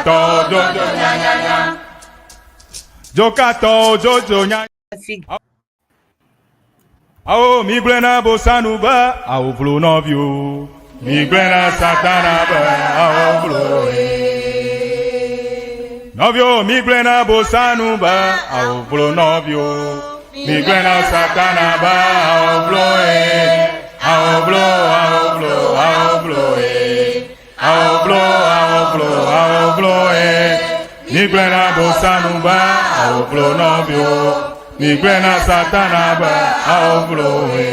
Dzokatɔwo dzodzo nyanyanya. Dzokatɔwo dzodzo nya. Awo mi gblɔe na bosanu be awo vlo nɔviwo. Mi gblɔe na satana be awo vlo. Nɔviwo mi gblɔe na bosanu be awo vlo nɔviwo. Mi gblɔe na satana be awo vlo ye. Awo vlo awo vlo awo vlo ye. Awo vlo awo vlo awo vlo ye. Mi gblɔe na bosanu be awo vlo nɔviwo. Mi gblɔe na satana be awo vlo ye.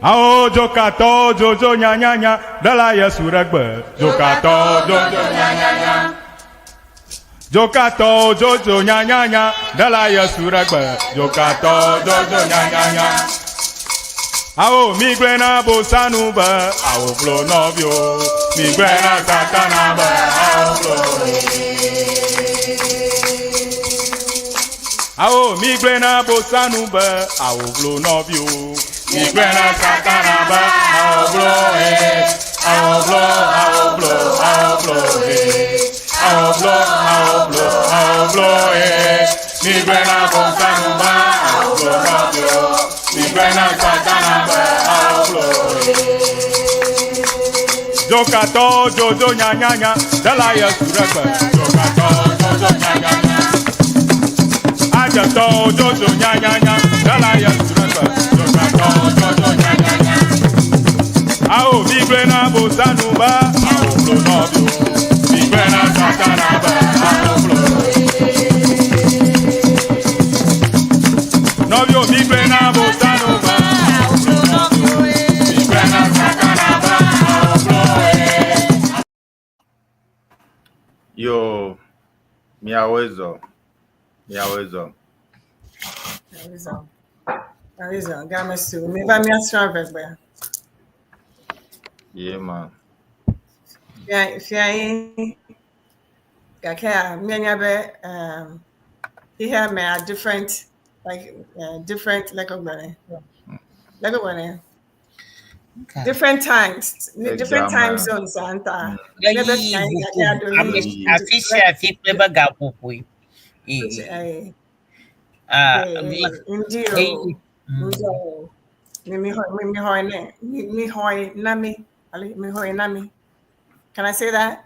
Awo dzokatɔwo dzodzo nyanyanya ɖela Yesu ɖe gbe. Dzokatɔwo dzodzo nyanyanya. Dzokatɔwo dzodzo nyanyanya ɖela Yesu ɖe gbe. Dzokatɔwo dzodzo nyanyanya. Awo mi gblɔe na bosanu be awo vlo nɔviwo. Mi gblɔe na satana be awo vlo. Awo mi gblɔe na bosanu be awo vlo nɔviwo. Mi gblɔe na satana be awo vlo he. Awo vlo awo vlo awo vlo he. Awo vlo awo vlo awo vlo he. Mi gblɔe na bosanu be awo vlo nɔviwo. Mi gblɔe na satana be awo vlo he. Dzokatɔwo dzodzo nyanyanya ɖela Yesu ɖe gbe. Dzokatɔwo dzodzo nyanyanya. Adzetɔwo dzodzo nyanyanya ɖela Yesu ɖe gbe. Dzokatɔwo dzodzo nyanyanya. Awo mi gblɔe na bosanu be awo vlo nɔviwo. Mi gblɔe na satana be awo vlo. Nɔviwo mi gblɔe na bosanu be awo vlo nɔviwo. Mi gblɔe na satana be awo vlo. Yo, miawoe zɔ. Miawoe zɔ. Awizɔ. Awizɔ. Game su. Mi va míasrɔ̃ avegbe. Ye ma. Fia fia ye gake míanya be xexea mea different like different like ogbene. Like ogbene. Okay. Different times, different time Examen. zones anta. Ɣeyiɣi vovovo ame afi sia afi kple eƒe gaƒoƒoe. Ee. Ah, Ndi o. ɣeyiɣi. Ndi o. Mi mi mi mi hɔe ne. Mi mi hɔe na mi. Ali mi hɔe na mi. Can I say that?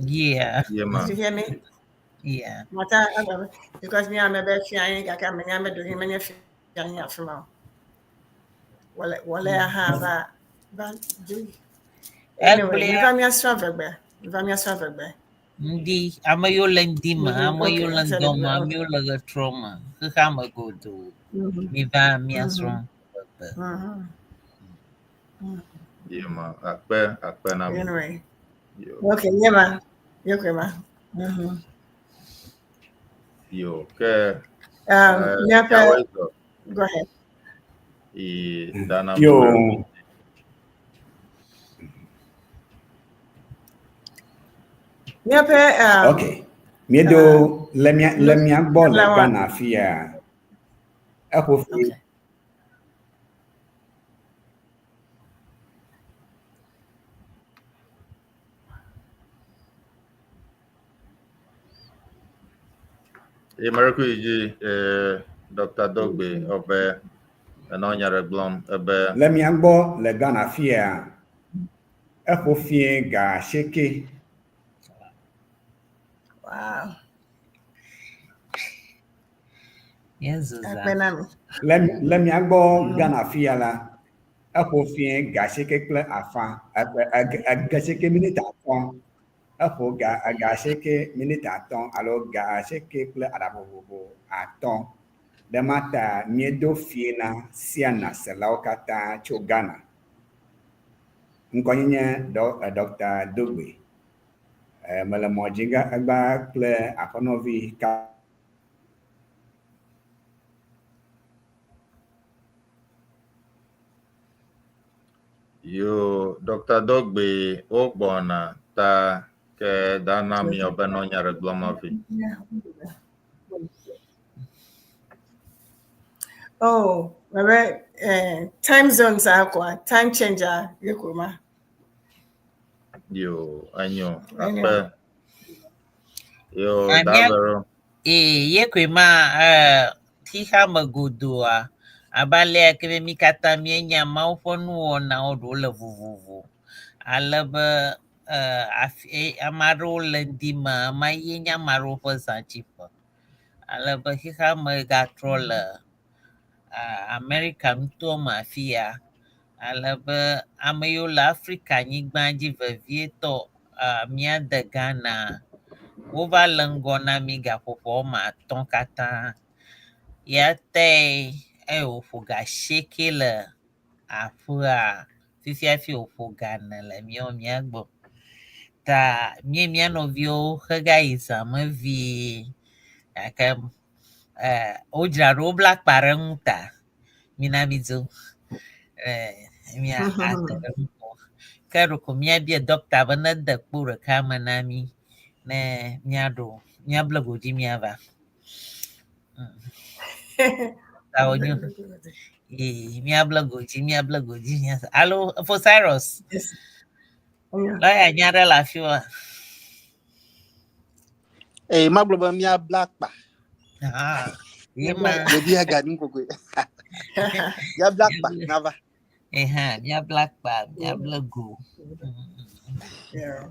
Yeah, Ye ma. Did you hear me? yeah. Mata because me I'm a bit fia gake ame nya me do hi menye fia nyi afi ma o. Wole wole hã va va do. Anyway, mi Egblẽ va míasrɔ̃ avegbe. Mi va míasrɔ̃ avegbe. ŋdi, ame yiwo le ŋdi me, ame yiwo Okay, le I said ŋdɔ it me, well. ame yiwo le ɣetrɔ me, xexea me godoo. Mi va míasrɔ̃ avegbe. Ye ma. Akpe akpe na mi. Anyway, Yo. okay, yeah ma. Okay ma. Yo. Ke Míaƒe miawoe zɔ. go ahead. I dana mi. Yo, Míaƒe okay. Míeɖo le mía le mía gbɔ le Lawa. Ghana afia. Eƒo fi Okay. Ye mereku yi dzi Dr. Dogbe ɔbe enɔ nya ɖe gblɔm ebe le mía gbɔ le Ghana afia. Eƒo fie ga asieke. Wow. Míezu zã. Akpe na mi. Le le mía gbɔ Ghana afia la, eƒo fie ga asieke kple afã. Ga asieke miniti atɔ̃. Eƒo ga ga asieke miniti atɔ̃ alo ga asieke kple aɖaʋuʋuʋu atɔ̃. Ɖe ma ta míedo fie na Siana selawo katã tso Ghana. Ŋkɔnye nye Dr. Dogbe. Mele mɔ dzi egba kple aƒenɔvi ka. Yo, Dr. Dogbe wogbɔna ta ke dana mi ɔbe nɔ nya ɖe gblɔm hafi. Oh, maybe time zones are time changer. Yo, enyo, Enyo. akpe. Yo, Ah, mía- Davero. Ee, ye koe ma eh, xexea me godoa, abe alea ke be mí katã míenya Mawu ƒe nuwɔnawo ɖewo le vovovo. Ale be eh, afi, eh, ame aɖewo le ŋdi me, ame ye nye ame aɖewo ƒe zãtsiƒe. Ale be xexea me gatrɔ le eh, Amerika nutoa me afi ya. Ale be ame yiwo le Afrika nyigba dzi vevietɔ eh, mía de Ghana, wova le ŋgɔ na mí gaƒoƒo woame atɔ̃ katã. Ya tae eye wòƒo ga asieke le aƒea fifia hafi wòƒo ga ene le míawo mía gbɔ. Ta mía mía nɔviwo hegayi zã me vie gake eh, wodzra ɖo wobla akpa ɖe ŋu ta mina midzo eh, mía ate ɖe ŋu. Ke ɖeko míabia ɖɔkta be nede kpo ɖeka me na mí ne míaɖo míable godzi míava. Ta wònyo. Ee, míable godzi, míable godzi míava. Alo Fo Cyrus, Yes. Enyo. lɔya nya ɖe le afi wa. Ee, magblɔ be míabla akpa. Ah, ye ma. Ɖevi aga nu kokoe. Míabla akpa nava. Eha, míabla akpa, míable go. Yeah.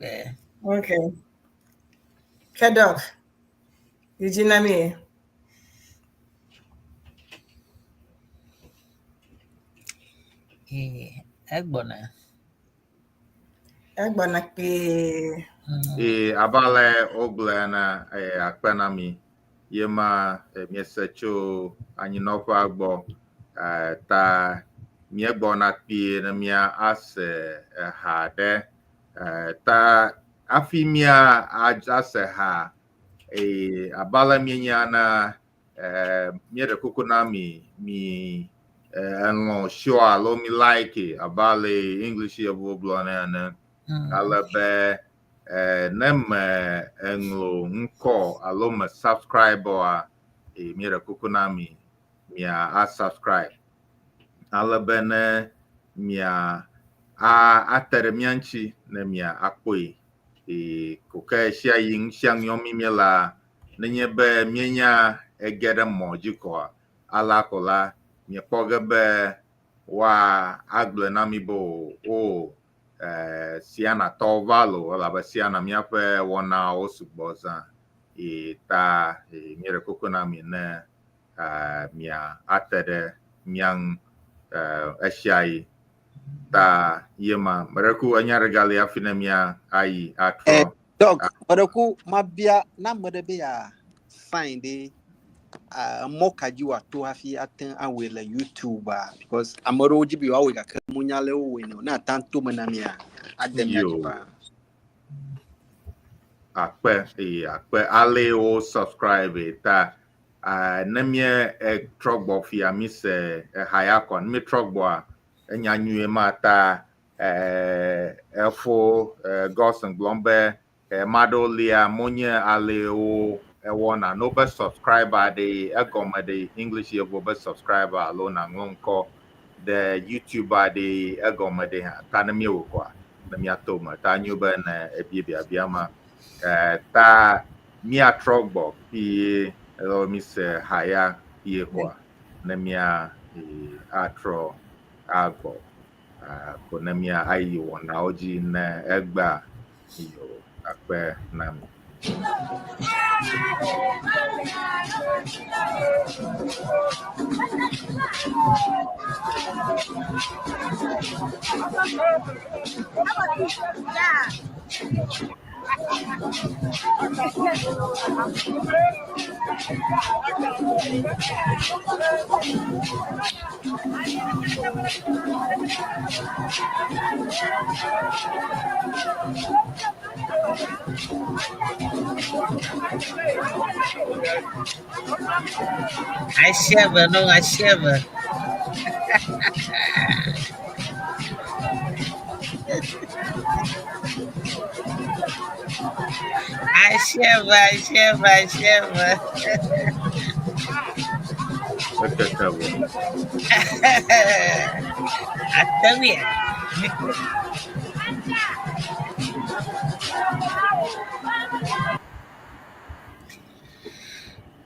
Eh, Okay. Ke doc, yi na mi. eh, egbɔna. Egbɔna kpee. Ee, abe ale wogblɔe ene, ee, akpe na mi. Ye ma e, míese tso anyinɔƒea gbɔ. E, ta míegbɔna kpuie ne mía ase eha ɖe. E, ta hafi mía ase ha, ee, abe ale míenya ene, e, míeɖe kuku na mi, mi e, elɔ̃ show alo mi like abe ale English yevuwo gblɔnɛ ene. Ale be eh, ne me eŋlɔ ŋkɔ alo me subscribe oa, eh, míeɖe kuku na mi mia a subscribe. Ale be ne mia a ate ɖe mía ŋuti ne mia akpɔe. Eh, ko ke sia yi nu sia nu yɔm mi míelea, nenye be míenya ege ɖe mɔ dzi koa, alea ko la, miekpɔ ge be woa agblɔe na mi be o, o eh, Sianatɔwo va loo elabe Siana míaƒe wɔnawo sugbɔ zã. E, ta e, míeɖe kuku na mi ne eh, mia ate ɖe mía ŋu eh, esiaɣi. Ta ye ma, meɖe ku enya ɖe gali hafi ne mía ayi atrɔ. Eh, Doc, meɖe ku mabia na ame ɖe be ya sign ɖe ah, emɔ ka dzi wòato hafi ate ŋu awɔe le YouTube a because ame ɖewo dzi be yewoawɔe gake munya le wowɔe ne o. Ne ate ŋu to me na mia, ade mia dzi Yo. paa. Akpe eye akpe ale wo subscribe e ta ah, ne mie etrɔ gbɔ fia mi se eha ya kɔ ne mi trɔ gbɔa enya nyuie ma ta eh, efo eh, Godson gblɔm be eh, maɖewo lia monye ale wo ewɔna no be subscriber ɖe egɔme ɖe English yevuwo be subscriber alo nàŋlɔ ŋkɔ ɖe YouTube ɖe egɔme ɖe hã ta ne míewɔ kɔa ne míato me ta nyo be ne ebie biabia ma eh, ta míatrɔ gbɔ kpuie alo mi se ha ya kpuie kɔa ne mía eh, atrɔ agbɔ ah, ko ne mía ayi wɔnawo dzi ne egbea yo akpe na mi. I shiver, no, I shiver. I shiver, I shiver, I shiver. Ekeke vɔ. Atawia.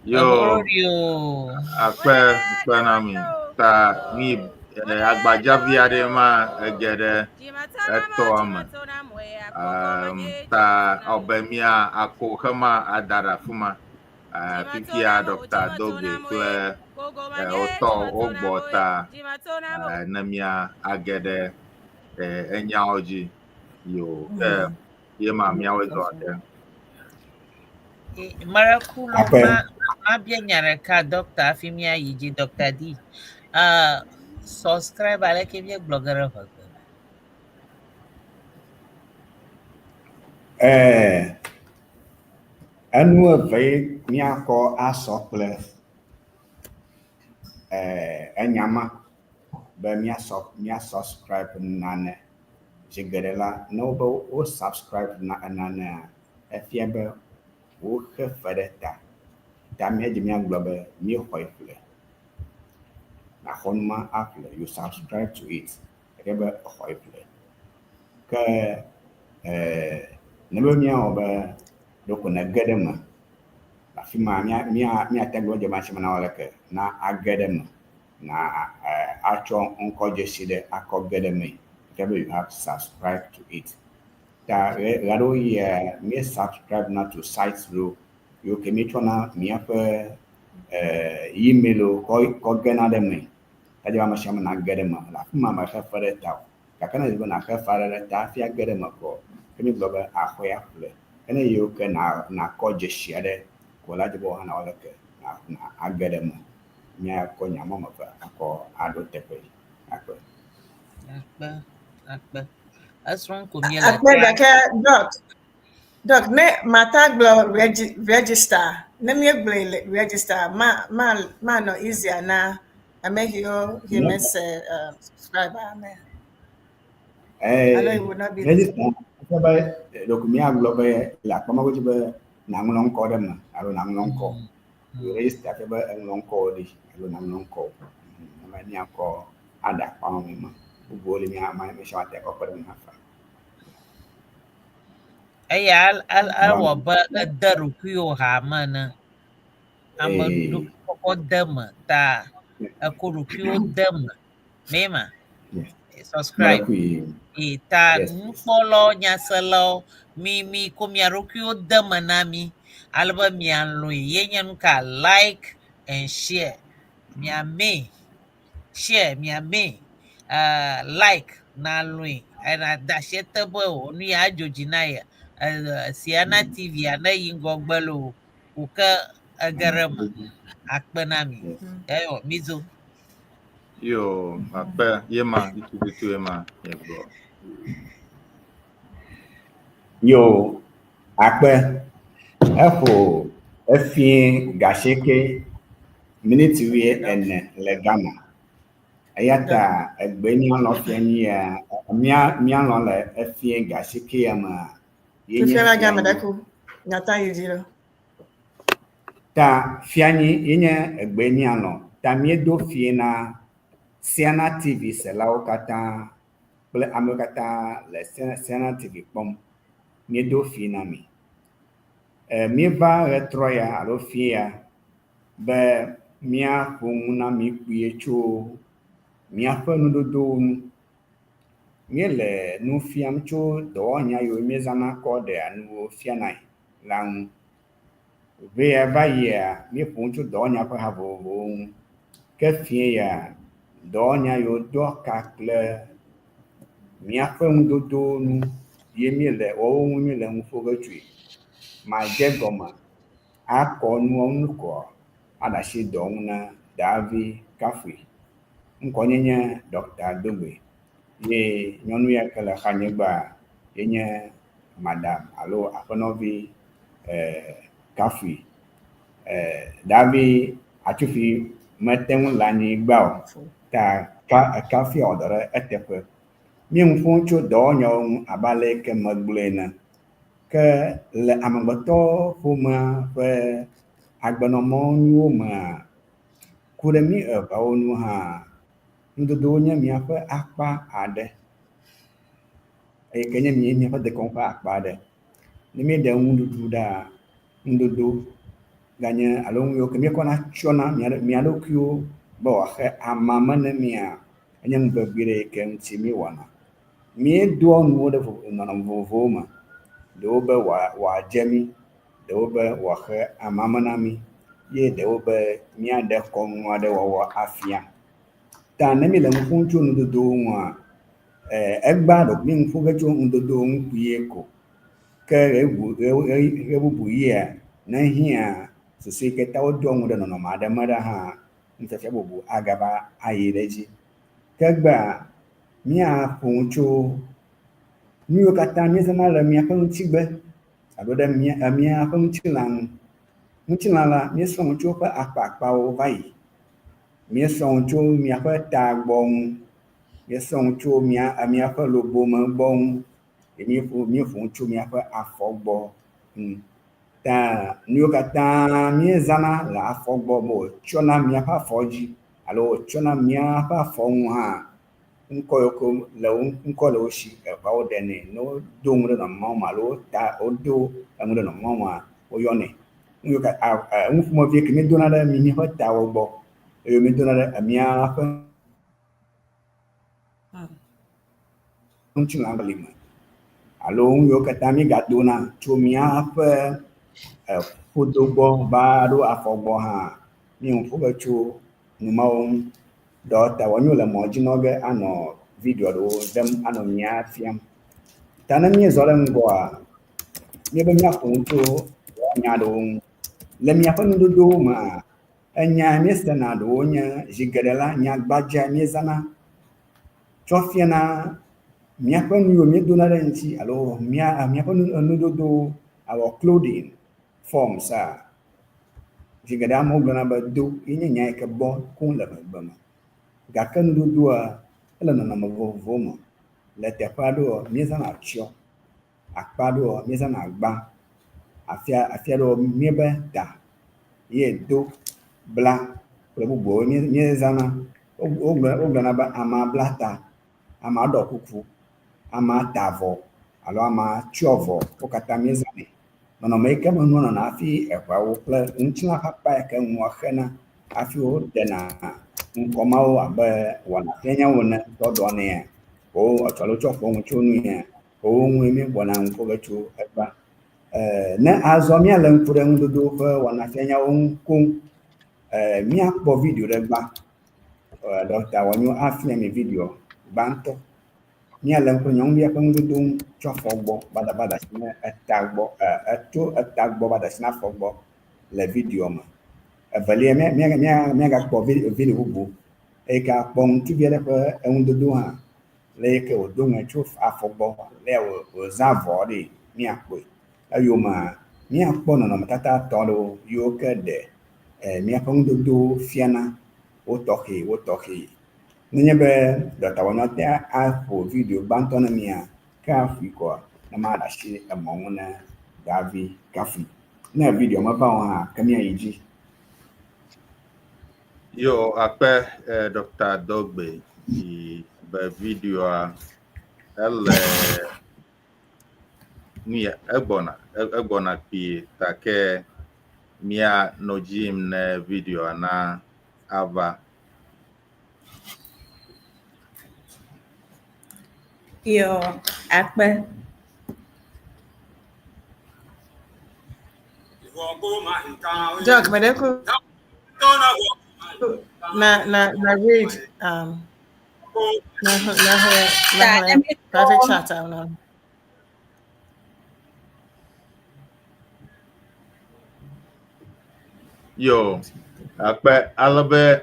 Yo, Ehorio. akpe akpe na mi. Ta mi agbadzavi aɖe ma ege ɖe etɔa me. Ta ɔbe mia ako xema ada ɖe afi ma. Fifia Dr. Dogbe kple wotɔ wogbɔ ta ne mia age ɖe enyawo dzi. Yo, ke ye ma miawoe zɔ ɖe. Marakulo Akpe. ma mabia nya ɖeka dɔkta hafi míayi dzi dɔkta D. Subscribe aleke míegblɔ ge ɖe ʋegbe me. Enu eve ye míakɔ asɔ kple enya ma be míasɔ mía subscribe nane. Zi geɖe la, ne wobe wo subscribe na enanea, efia be woxe fe ɖe ta. Ta míadzi míagblɔ be míexɔe ƒle. Nàxɔ nu ma aƒle, you subscribe to it. Efia be exɔe ƒle. Ke ne be míawɔ be ɖeko nège ɖe eme, le afi ma mía mía míate ŋu dze be na wɔ leke na age ɖe eme na atsɔ ŋkɔdzesi ɖe akɔ ge ɖe eme. Efia be you have subscribed to it. Ta ɣeaɖewoɣia mí subscribe na to sites ɖewo yiwo ke míetsɔna míaƒe email kɔ kɔ gena ɖe eme. Edze be ame sia ame nage ɖe eme. Le afi ma mexe fe ɖe ta o. Gake ne edze be nàxe fe aɖe ɖe ta hafi age ɖe eme kɔ, ke mígblɔ be axɔe aƒle. Ke ne yiwo ke na nakɔ dzesi aɖe ko la dze be wò hã nawɔ leke na na age ɖe eme. Míakɔ nya ma ame eve akɔ aɖo teƒe akpe. Akpe, akpe. Esrɔ̃m ko míele Akpe ta. gake doc, doc ne mata gblɔ regi register ne míegblɔe le register ma ma manɔ easier na ame yiwo yi mese subscribe ame. Alo it would not be the Register efia be ɖeko míagblɔ be le akpa ma godzi be nàŋlɔ ŋkɔ ɖe eme alo nàŋlɔ ŋkɔ. Register fia be eŋlɔ ŋkɔwò ɖi alo nàŋlɔ ŋkɔwò. Ame míakɔ aɖe akpa ma me ma. Bubuwo li mía ame sia ame ate akɔ kpe ɖe eme hafi. Eya ewɔ be ede ɖokuiwò hame ene. Ame ɖokui kɔkɔ de eme ta eko ɖokuiwo de eme. Ne ma? Yes. Subscribe. Mɛɖokui. E ta Yes. nukpɔlawo, nyaselawo, mi mi ko mia ɖokuiwo de eme na mi ale be mialɔ̃e. Ye nye nu ka like and share. Miamee share miamee like nalɔ̃e ena da asi ete be o nu ya adzo dzi na ye. Siana TV a ne yi ŋgɔgbe loo ko ke ege ɖe eme akpe na mi. Yes. Eyɔ midzo. Yo, akpe ye ma tututu ye ma ye gblɔ. Yo, akpe. Eƒo efie gasieke miniti wuie ene le Ghana. Eya ta egbe míalɔ fia nyi ya mía míalɔ le efie gasieke ya mea ye nye Fifia la game fianyi. ɖe ku. Nyata yi dzi ɖo. Ta fianyi ye nye egbe míalɔ. Ta míedo fie na Siana TV selawo katã kple amewo katã le Siana TV kpɔm. Míedo fie na mi. Míeva ɣetrɔ ya alo fie ya be míaƒo nu na mi kpuie tso míaƒe nudodowo ŋu. Míele nu fiam tso dɔwɔnya yiwo míezãna kɔ ɖea nuwo fianae la ŋu. Ʋeya va yia, míeƒo nu tso dɔwɔnya ƒe ha vovovowo ŋu. Ke fie ya, dɔwɔnya yiwo doa ka kple míaƒe nudodowo ŋu ye míele woawo ŋu míele nu ƒo ge tsoe. Madze gɔme akɔ nuawo ŋu kɔ aɖe asi dɔ ŋu na Davi Kafui. Ŋkɔnye nye Dr. Dogbe ye nyɔnu ya ke le xanyegbea ye nye Madam alo aƒenɔvi Kafui. Davi Atsufi mete ŋu le anyigba o ta Kafui wɔ dɔ ɖe eteƒe. Míe nu ƒom tso dɔwɔnyawo ŋu abe ale yi ke megblɔe ene. Ke le amegbetɔ ƒomea ƒe agbenɔmɔnuwo mea, ku ɖe mí eveawo nu hã, nudodowo nye míaƒe akpa aɖe eye ke nye míaƒe dekɔnu ƒe akpa aɖe. Ne míeɖe nuɖuɖu ɖa, nudodo. ganye alo nu yiwo ke míekɔna tsyɔna mía ɖokuiwo be wòaxe amame ne mía, enye nu vevi ɖe yi ke ŋuti míewɔna. Míedoa nuwo ɖe nɔnɔme vovovowo me. Ɖewo be wòadze mí, ɖewo be wòaxe amame na mí ye ɖewo be míaɖe kɔnu aɖe wɔwɔ afia. Ta ne míele nu ƒom tso nudodowo ŋua, egbea ɖeko míenu ƒo ge tso nudodowo ŋu kpuie ko. Ke ɣebubuɣia, ne ehiã susu yi ke ta wodoa nu ɖe nɔnɔme aɖe me ɖe hã, nufiafia bubu agava ayi ɖe edzi. Ke egbea, míaƒo nu tso nu yiwo katã míezãna le míaƒe ŋutigbe alo ɖe míaƒe ŋutilã ŋu. Ŋutilã la, míesrɔ̃ nu tso eƒe akpaakpawo va yi. Míesrɔ̃ nu tso míaƒe tagbɔ ŋu, míesrɔ̃ nu tso míaƒe lobome gbɔ ŋu, eye míeƒo nu tso míaƒe afɔ gbɔ ŋu. Ta nu yiwo katã míezãna le afɔ gbɔ be wòtsyɔna míaƒe afɔ dzi alo wòtsyɔna míaƒe afɔ ŋu hã, ŋkɔ yiwo ke le wo ŋkɔ le wo si eʋa woɖenɛ. Ne wodo nu ɖe nɔnɔme mawo me alo wota wodo enu ɖe nɔnɔme mawo mea, woyɔnɛ. Nu yiwo katã nu ƒomevi ke míedona ɖe míaƒe tawo gbɔ eye míedona ɖe míaƒe ŋutilã li me alo nu yiwo katã míegadona tso míaƒe ƒodo gbɔ va ɖo afɔ gbɔ hã, míenu ƒo ge tso nu mawo ŋu. Ɖɔkta Wɔnyo le mɔ dzi nɔ ge anɔ video aɖewo ɖem anɔ mía fiam. Ta ne míezɔ ɖe ŋgɔa, míebe míaƒo nu tso nya aɖewo ŋu. Le miaƒe nudodowo mea, enya míesena ɖewo nye zi geɖe la, nya gbadza míezãna tsɔ fiana míaƒe nu yiwo míedona ɖe ŋuti alo mía míaƒe nudodowo, our clothing forms a. Zi geɖe amewo gblɔna be do ye nye nya yi ke bɔ koŋ le ʋegbe me. Gake nudodoa, ele nɔnɔme vovovowo me. Le teƒe aɖewoa, míezãna atsyɔ, akpa aɖewoa, míezãna agba, afia afi aɖewoa, míebe ta ye do, bla kple bubuawo míezãna. Wogblɔna be amea bla ta, amea ɖɔ kuku, amea ta avɔ alo amea tsyɔ avɔ. Wo katã míezãnɛ. Nɔnɔme yi ke me nua nɔna hafi eŋeawo kple ŋutilã ƒe akpa yi ke nua xena hafi woɖena ŋkɔ mawo abe wɔnafianyawo ene tsɔ ɖɔnɛa, wo etsɔ alo tsɔ ƒoa nu tso nuya, wowo ŋue míegbɔna nu ƒo ge tso egbea. Ne azɔ míalé ŋku ɖe nudodo ƒe wɔnafianyawo ŋu koŋ, míakpɔ video ɖe gbã. Ɖɔkta Wɔnyo afia mi video gbãtɔ. Míalé ŋku ɖe nyɔnuvia ƒe nudodo ŋu tso afɔ gbɔ va da va da asi na eta gbɔ, etso eta gbɔ va da asi na afɔ gbɔ le videoa me. Evelia, mía mía mía míagakpɔ video bubu eyi ke akpɔ ŋutsuvi aɖe ƒe enudodo hã le yi ke wòdo ŋe tso afɔ gbɔ le wòzã avɔ ɖi míakpɔe. Eyomea, míakpɔ nɔnɔmetata etɔ̃ aɖewo yiwo ke ɖe míaƒe nudodowo fiana wo tɔxɛ wo tɔxɛ. Nenye be ɖɔkta wɔnɔ te aƒo video gbãtɔ ne mía, ke aƒoe kɔa, ne maɖe asi emɔ ŋu ne Davi Kafui. Ne video meva o hã, ke míayi dzi. Yo, akpe Dr. Dogbe yi be videoa ele nu ya egbɔna egbɔna kpuie ta ke mía nɔ dzi yim ne videoa na ava. Yo, akpe. Doc, me deko na na na read na na na private chat na. Yo, akpe ale be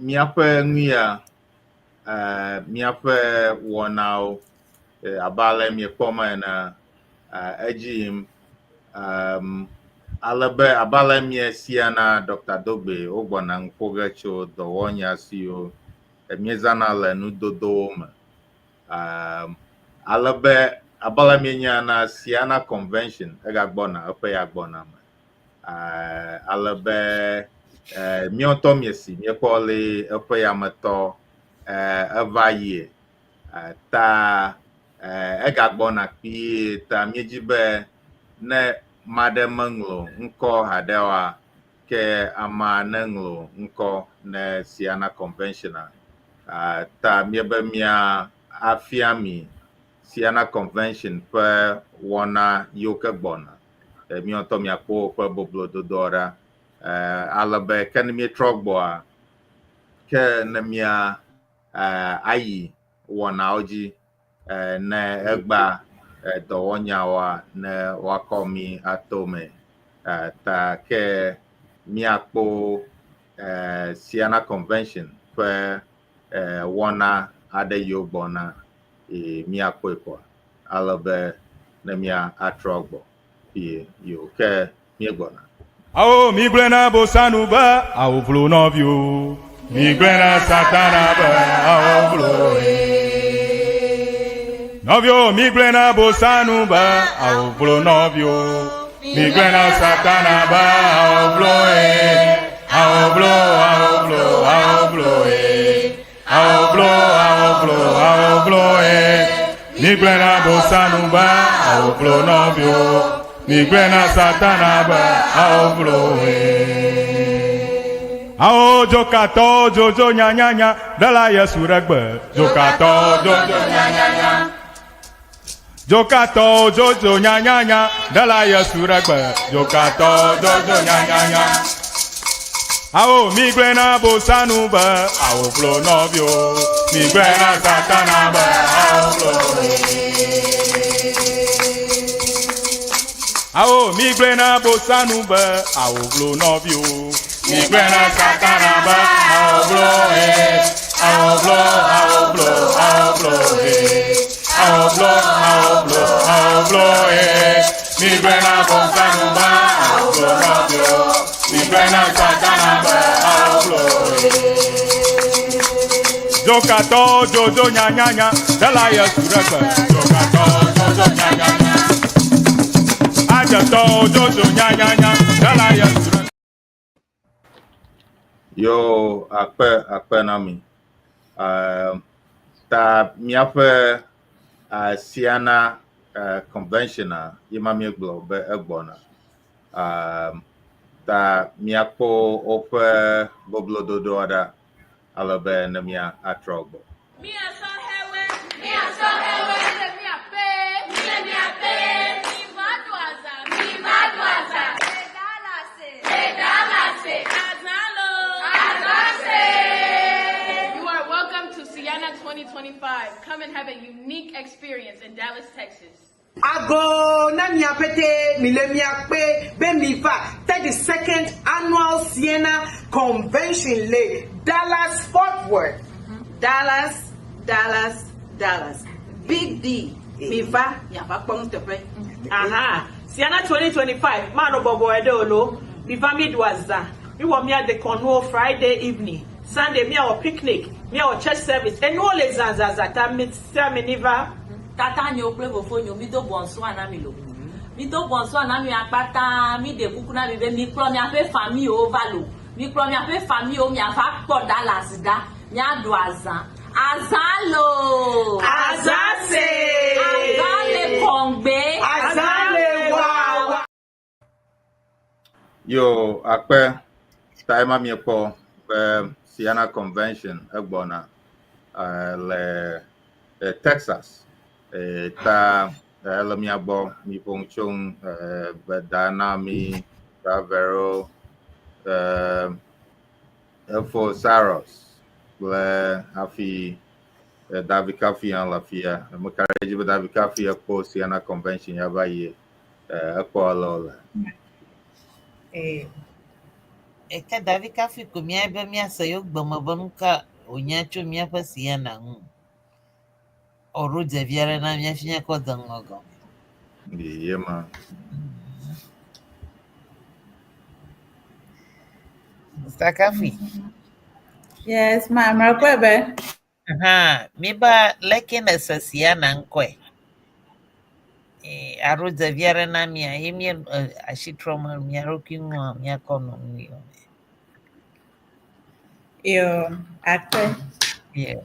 míaƒe nu ya, míaƒe wɔnawo abe ale miekpɔ me ene, edzi yim. Ale be abe ale miesia na Dr. Dogbe wogbɔna nu ƒo ge tso dɔwɔnya siwo míezãna le nudodowo me. Ale be abe ale mienya na Siana Convention egagbɔna eƒe ya gbɔna me. Ale be míawo ŋutɔ miesi míekpɔ le eƒe yametɔ eva yie ta egagbɔna kpuie ta míedzi be ne maɖe meŋlɔ ŋkɔ haɖe oa, Ke amea neŋlɔ ŋkɔ ne Siana Convention-a. Ta míebe mía afia mi Siana Convention ƒe wɔna yiwo ke gbɔna. Míawo ŋutɔ miakpɔ woƒe boblododoa ɖa. Ale be ke ne míetrɔ gbɔa, ke ne mía ayi wɔnawo dzi ne egba dɔwɔnyawoa ne woakɔ mí ato me. Ta ke míakpɔ Siana Convention ƒe wɔna aɖe yiwo gbɔna míakpɔe kpɔa ale be ne mía atrɔ gbɔ kpuie yiwo ke míegbɔna. Ao migblɔe na Bosanu be ao vlo nɔviwo. Migblɔe na Satana be ao vlo nɔviwo. Migblɔe na Bosanu be ao vlo nɔviwo. Migblɔe na Satana be ao vlo ao vlo ao vlo ao vlo ao vlo ao vlo ao vlo Migblɔe na Bosanu be ao vlo nɔviwo. Migblɔe na Satana be ao vlo Ao dzokatɔwo dzodzo nyanyanya ɖela Yesu ɖe gbe. Dzokatɔwo dzodzo nyanyanya. Dzokatɔwo dzodzo nyanyanya ɖela Yesu ɖe gbe. Dzokatɔwo dzodzo nyanyanya. Ao migblɔe na Bosanu be ao vlo nɔviwo. Migblɔe na Satana be ao vlo. Ao migblɔe na Bosanu be ao vlo nɔviwo. Migblɔe na Satana be ao vlo he. Ao vlo ao vlo ao vlo he. Ao vlo ao vlo ao vlo he. Migblɔe na Bosanu be ao vlo nɔviwo. Migblɔe na Satana be ao vlo he. Dzokatɔwo dzodzo nyanyanya ɖela Yesu ɖe gbe. Dzokatɔwo dzodzo nyanyanya. Adzetɔwo dzodzo nyanyanya ɖela Yesu ɖe gbe. Yo akpe akpe na mi. Ta míaƒe Siana convention ye ma míegblɔ be egbɔna. Ta míakpɔ woƒe boblododoa ɖa ale be ne mía atrɔ gbɔ. You are welcome to Siena 2025. Come and have a unique experience in Dallas, Texas. Ago na mia pete mi le mia kpe be mi va 32nd annual Siena Convention le Dallas Fort Worth. Dallas, Dallas, Dallas. Big D, mi va miava kpɔ nuteƒe. Aha, Siena 2025, manɔ bɔbɔe ɖe o lo. Mi va mi ɖu azã. Mi wɔ mia dekɔnuwo Friday evening. Sunday miawɔ picnic, miawɔ church service. Enuwo le zãzãzã ta mi sia mi ni va. Tata nyewo kple fofonyewo, mido bonsoir na mi lo. Mido bonsoir na mia kpata, miɖe kuku na mi be mikplɔ miaƒe famiwo va lo. Mikplɔ miaƒe famiwo miava kpɔ Dallas ɖa, miaɖu azã. Azã loo! Azã se! Azã le kɔŋgbe! Azã le wawa! Yo akpe ta ema miekpɔ be Siena Convention egbɔna le Texas. Ta ele mia gbɔ miƒo nu tso ŋu be da na mi Bravero Efo Saros kple hafi David Kafi hã le afia. Meka ɖe edzi be David Kafi ekpɔ Siena Convention ya va yie. Ekpɔ ale wòle. Eke David Kafi ko mía be míase yewo gbeme be nu ka wònya tso míaƒe Siena ŋu. Ɔɖo dze vi aɖe na mía fi míakɔ de ŋgɔ gɔme. Ye ma. Mr. Kafi. Yes, ma, mrakwe Aha, míba leke ne se Siena ŋkɔe. Aɖo dze vi aɖe na mía ye mía asi trɔm mía ɖokui ŋua míakɔ nɔ nu yɔ me. Yo, akpe. Yeah.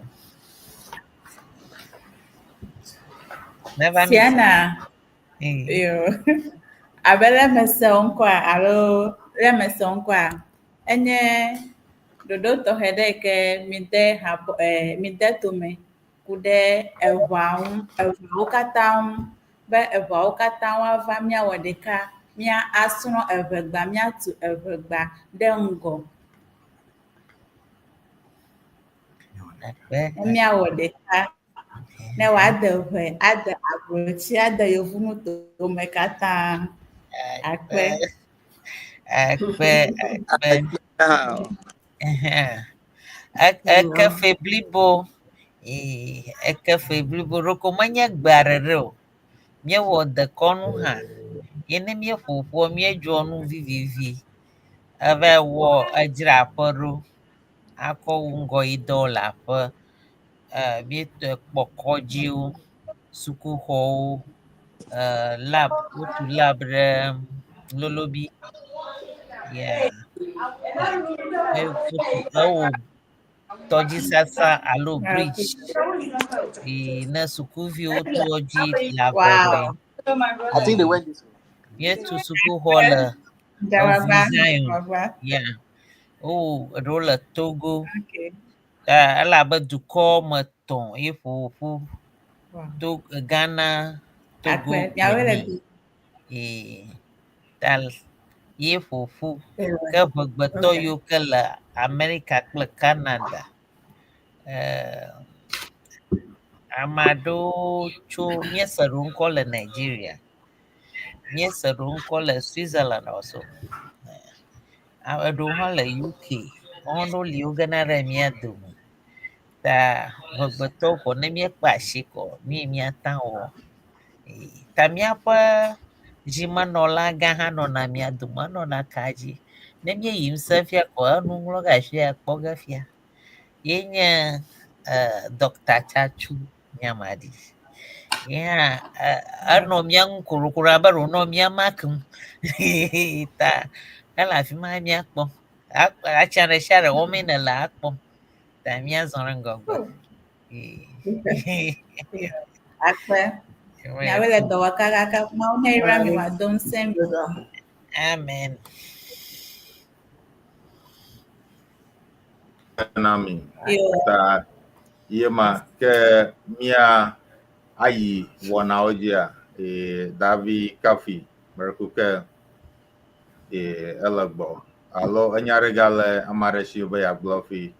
Neva mi se. Siena. Yo. Abe le mese ŋkɔa alo Le mese ŋkɔa, enye ɖoɖo tɔxɛ ɖe yi ke mide habɔ eh, mide tome ku ɖe eʋua ŋu, eʋuawo katã ŋu be eʋuawo katã woava míawɔ ɖeka, mía asrɔ̃ eʋegba, míatu eʋegba ɖe ŋgɔ. Akpe. Ne míawɔ ɖeka ne wòade ʋe, ade ablotsi, ade yevunutowo me katã. Akpe. Akpe, akpe. Ɛhɛn. Eke fe blibo. Ee, eke fe blibo ɖeko menye gbea ɖeɖe o. Míewɔ dekɔnu hã. Ye ne míeƒo ƒua, míedzɔ nu vivivi. Eva wɔ edzra aƒe ɖo akɔ wu ŋgɔyidɔ le aƒe. E, míetɔ kpɔ kɔdziwo, sukuxɔwo, e, lab, wotu lab ɖe Lolobi. Yeah. E, wotu ewɔ tɔdzisasa alo bridge yi ne sukuviwo to edzi le Wow. avɔgbe. I think they went this way. Míetu sukuxɔ le Dawagba. Evu Zion. Dawagba. Yeah. Wowɔ eɖewo le Togo. Okay. Eh, elabe dukɔ me tɔ̃ ye ƒo ƒu. Wow. To Ghana, Togo, Akpe. Miawoe le Benin. du. Eh, ta ye ƒo ƒu. Ewe. Ke ʋegbetɔ Okay. yiwo ke le Amerika kple Canada. Eh, ame aɖewo tso míese ɖewo ŋkɔ le Nigeria. Míese ɖewo ŋkɔ le Switzerland also. Ame ɖewo hã le UK. Woawo ɖewo li wogena ɖe mía dome. Ta ʋegbetɔwo ko ne míekpe asi ko mi míata wɔ. Eh, Ta míaƒe zimenɔla gã hã nɔna mía dome, enɔna ka dzi. Ne míeyi ŋusẽ fia ko enu ŋlɔ ge afi kpɔ ge fia. Ye nye eh, Dr. Tsatsu Nyamadi. Ye hã eh, enɔ mía ŋu korokoro abe ɖe wònɔ mía makum. Ta ele afi ma míakpɔ. Atsia ɖe sia ɖe wɔmee nèle akpɔ. Ta míazɔ ɖe ŋgɔgbe. Eh. Akpe. Miawoe le dɔ wɔ kakaka. Mawu ne yra mi wòado ŋusẽ mi. Amen. na mi. Yo. Ta ye ma ke mía ayi wɔnawo dzia e Davi Kafi mereku ke e ele gbɔ alo enya ɖe gale ame aɖe si be yeagblɔ fi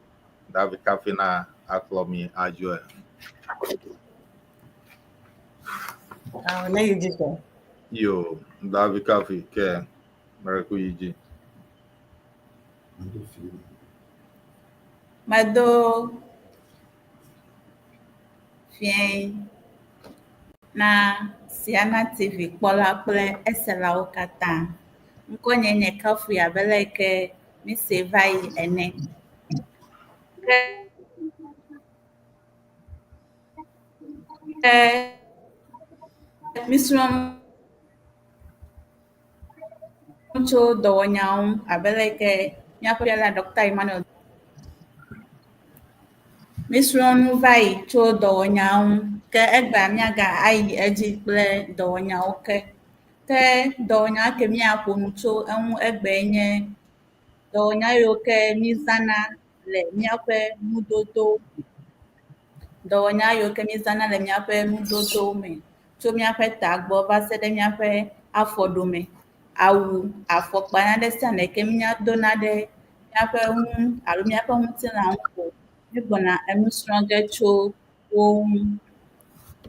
Davi Kafi na akplɔ mi adzoe. Ah, ne yi dzi kɔ. Yo, Davi Kafi ke mereku yi dzi. Medo fiẽ na Siana TV kpɔla kple eselawo katã. Ŋkɔnye nye Kafui abe ale yi ke mise va yi ene. Ke ke mísrɔ̃ nu tso dɔwɔnyawo ŋu abe ale yi ke míaƒe fiala Dr. Emmanuel Mísrɔ̃ nu va yi tso dɔwɔnyawo ŋu ke egbea míaga ayi edzi kple dɔwɔnyawo ke. Ke dɔwɔnya ke míaƒo nu tso eŋu egbee nye dɔwɔnya yiwo ke mízãna le míaƒe nudodo me. Dɔwɔnya yiwo ke mízãna le míaƒe nudodo me tso míaƒe tagbɔ va se ɖe míaƒe afɔɖome. Awu, afɔkpa naɖe sia ɖe ke míadona ɖe míaƒe ŋu alo míaƒe ŋutilã ŋu ko míegbɔna enu srɔ̃ ge tso wo ŋu.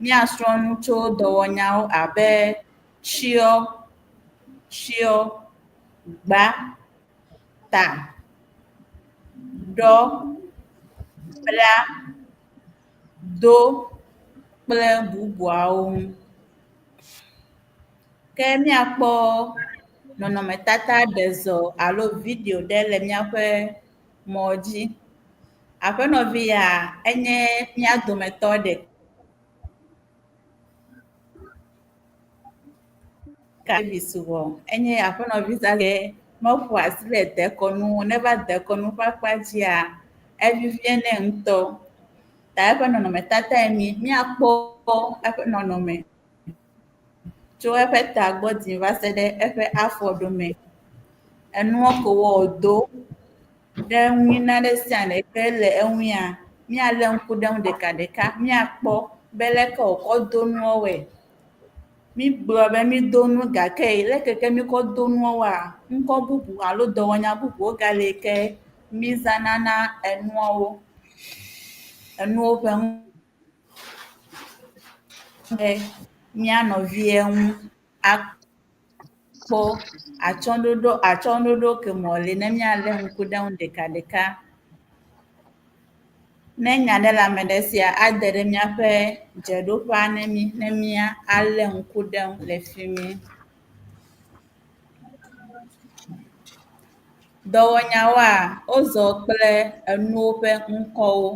Míasrɔ̃ nu tso dɔwɔnyawo abe tsiɔ, tsiɔ, gba, ta, ɖɔ, bla, do kple bubuawo ŋu. Ke míakpɔ nɔnɔmetata ɖe zɔ alo video ɖe le míaƒe mɔ dzi. Aƒenɔvi ya enye mía dometɔ ɖeka. Davis wɔ enye aƒenɔvi zazɛ meƒo asi le dekɔnu ŋu. Ne eva dekɔnu ƒe akpa dzia, evivie nɛ ŋutɔ. Ta eƒe nɔnɔmetata ye mi. Míakpɔ eƒe nɔnɔme tso eƒe tagbɔ dzi va se ɖe eƒe afɔɖome. Enuɔ ke wòdo ɖe ŋui na ɖe sia ɖe ke le eŋuia, míalé ŋku ɖe eŋu ɖekaɖeka, míakpɔ be leke wòkɔ do nuɔwoe. Mígblɔ be mído nu gake leke ke míkɔ do nuawoa, ŋkɔ bubu alo dɔwɔnya bubuwo gale yi ke mízãna na enuawo. Enuwo ƒe ŋu ɖe mía nɔvia ŋu akpɔ atsyɔ̃ɖoɖo atsyɔ̃ɖoɖo ke me wòle ne míalé ŋku ɖe eŋu ɖekaɖeka. Ne nya ɖe le ame ɖe sia, ade ɖe míaƒe dzeɖoƒea ne mí ne míalé ŋku ɖe eŋu le fi mi. Dɔwɔnyawoa, wozɔ kple enuwo ƒe ŋkɔwo.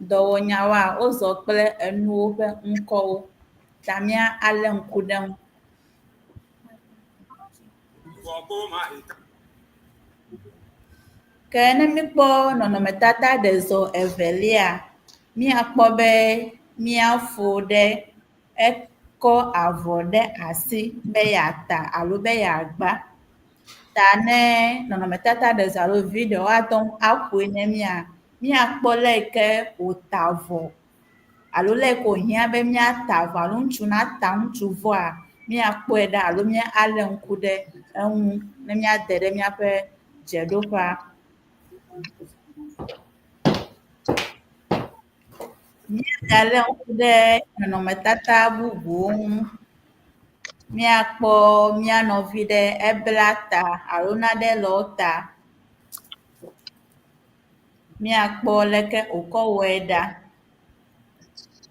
Dɔwɔnyawoa, wozɔ kple enuwo ƒe ŋkɔwo ta míalé ŋku ɖe eŋu. Ke ne míkpɔ nɔnɔmetata ɖe zɔ evelia, míakpɔ be míafo ɖe ekɔ avɔ ɖe asi be yeata alo be yeagba. Ta ne nɔnɔmetata ɖe zɔ alo video woate ŋu aƒoe ne mía, míakpɔ le yi ke wòta avɔ alo le yi ke wòhiã be míata avɔ alo ŋutsu nata ŋutsuvɔa, míakpɔe ɖa alo míalé ŋku ɖe eŋu ne míade ɖe míaƒe dzeɖoƒea. Míagalé ŋku ɖe nɔnɔmetata bubuwo ŋu. Míakpɔ mía nɔvi ɖe ebla ta alo nane le wo ta. Míakpɔ leke wòkɔ wɔe ɖa.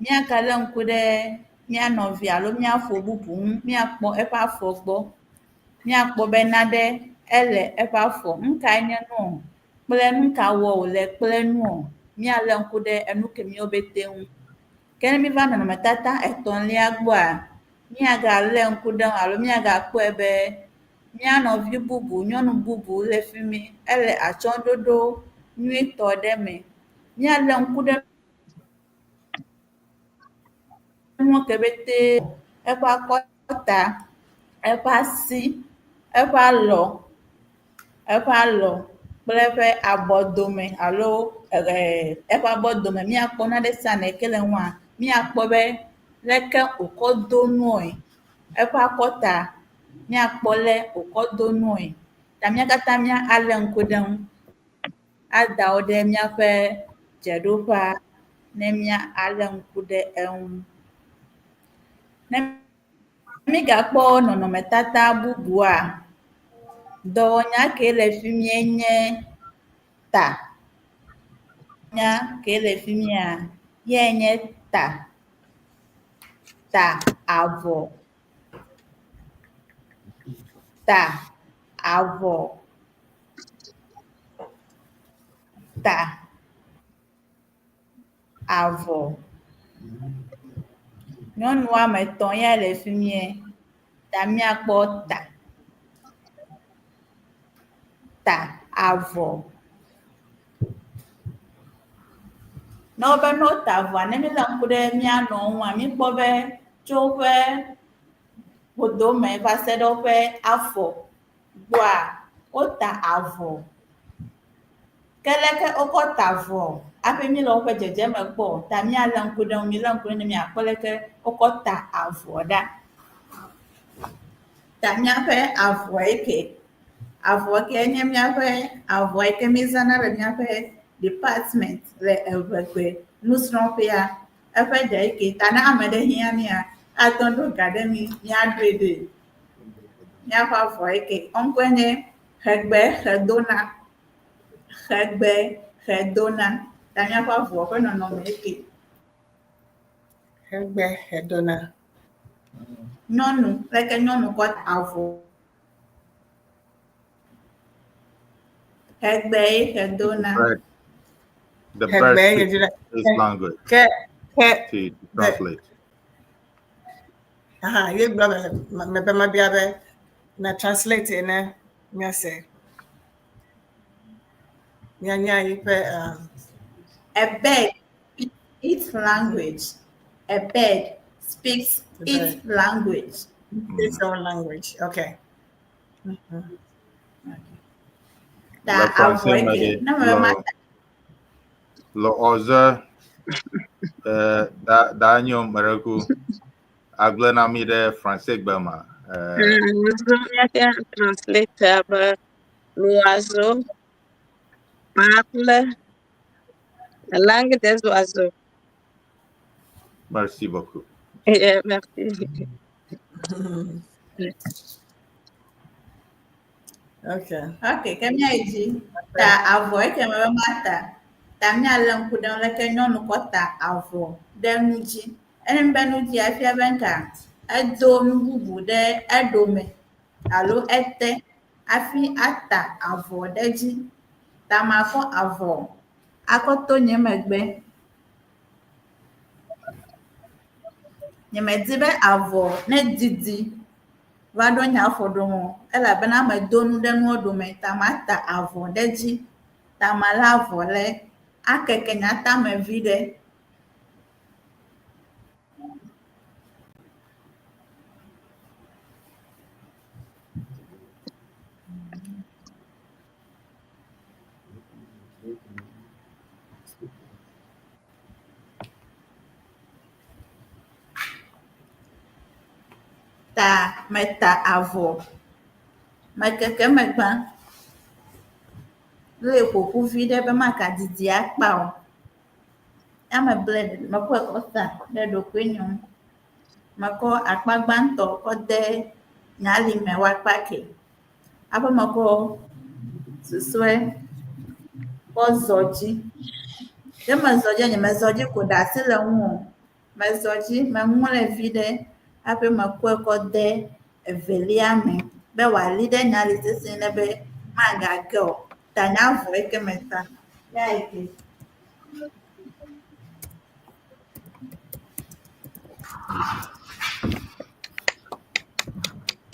Míagalé ŋku ɖe mía nɔvi alo mía fo bubu ŋu. Míakpɔ eƒe afɔ gbɔ. Míakpɔ be nane ele eƒe afɔ. Nu kae nye nuɔ? Kple nu ka wɔ wòle kple nuɔ? Míalé ŋku ɖe enu kemiwo pete ŋu. Ke ne míva nɔnɔmetata etɔ̃lia gbɔa, míagalé ŋku ɖe eŋu alo míagakpɔe be mía nɔvi bubu, nyɔnu bubu le fi mi. Ele atsyɔ̃ɖoɖo nyuitɔ ɖe me. Míalé ŋku ɖe nuwo ke pete eƒe akɔta, eƒe asi, eƒe alɔ, eƒe alɔ kple eƒe abɔdome alo eƒe abɔdome. Míakpɔ nane sia nane ke le eŋua, míakpɔ be leke wòkɔ do nue. Eƒe akɔta, míakpɔ le wòkɔ do nue. Ta mía katã míalé ŋku ɖe eŋu ada wo ɖe míaƒe dzeɖoƒea ne míalé ŋku ɖe eŋu. Ne mígakpɔ nɔnɔmetata bubua, dɔwɔnya ke le fi mie nye ta. Nya ke le fi mia, ye nye ta. Ta avɔ. Ta avɔ. Ta avɔ. Nyɔnu woame etɔ̃ ya le fi mie ta míakpɔ ta. Ta avɔ. Ne wobe ne wota avɔa, ne míelé ŋku ɖe mía nɔwo ŋua, míkpɔ be tso woƒe ƒodome va se ɖe woƒe afɔ gbɔa, wota avɔ. Ke leke wokɔ ta avɔ hafi míele woƒe dzedzeme kpɔ o ta míalé ŋku ɖe eŋu. Milé ŋku ɖe eŋu ne miakpɔ leke wokɔ ta avɔ ɖa. Ta míaƒe avɔe ke. Avɔ ke nye míaƒe avɔ yi ke mízãna le míaƒe department le Eʋegbe nusrɔ̃ƒea. Eƒe ɖe ke ta ne ame ɖe hiã mía, ate ŋu aɖo ga ɖe mí míaɖoe ɖee. Míaƒe avɔ ye ke. Eŋkɔe nye Xegbe Xedona. Xegbe Xedona. Ta míaƒe avɔ ƒe nɔnɔme ye ke. Xegbe Xedona. Nyɔnu, leke nyɔnu kɔ avɔ. Xegbe ye xedona. Bird. The Xegbe bird ye speaks xedona. its language Ke ke to translate. Aha, ye gblɔ me me be mabia be na translate ne míase. Míanya yiƒe A bird speaks its language. A bird speaks The its bird. language. Its own language. Okay. Ta Le avɔ français me eke. ɖe, Ne mebe le mata le ɔze eh, da da nyo mereku agblẽ na mi ɖe français gbe ma. Eh, Míate translate be l'oiseau parle la langue des oiseaux. merci beaucoup. Yeah, merci. Okay. Ok, ke míayi dzi. Ta avɔ eke mebe mata. Ta míalé ŋku ɖe eŋu leke nyɔnu kɔ ta avɔ ɖe nu dzi. Ene be nu dzia efia be ŋka edo nu bubu ɖe eɖome alo ete hafi ata avɔ ɖe edzi. Ta makɔ avɔ akɔ to nye megbe. Nyemedi be avɔ ne didi va ɖo nye afɔ ɖome o elabena medo nu ɖe nua ɖome ta mata avɔ ɖe edzi. Ta malé avɔ le akeke nye atame viɖe. Ta meta avɔ. Mekeke eme gbã. Lée ƒoƒu viɖe be magadidi akpa o. Ya meblɛ mekɔe kɔ sa ɖe ɖokuinye ŋu. Mekɔ akpa gbãtɔ kɔ de nye alime woakpa ke. Hafi mekɔ susɔe kɔ zɔ dzi. Ye mezɔ dzia, nyemezɔ dzi ko ɖe asi le ŋu o. Mezɔ dzi, meŋlɔe viɖe hafi mekɔe kɔ de evelia me be wòali ɖe nye ali sesĩe ɖe be magage o. Ta nye avɔ yi ke meta ya yi ke.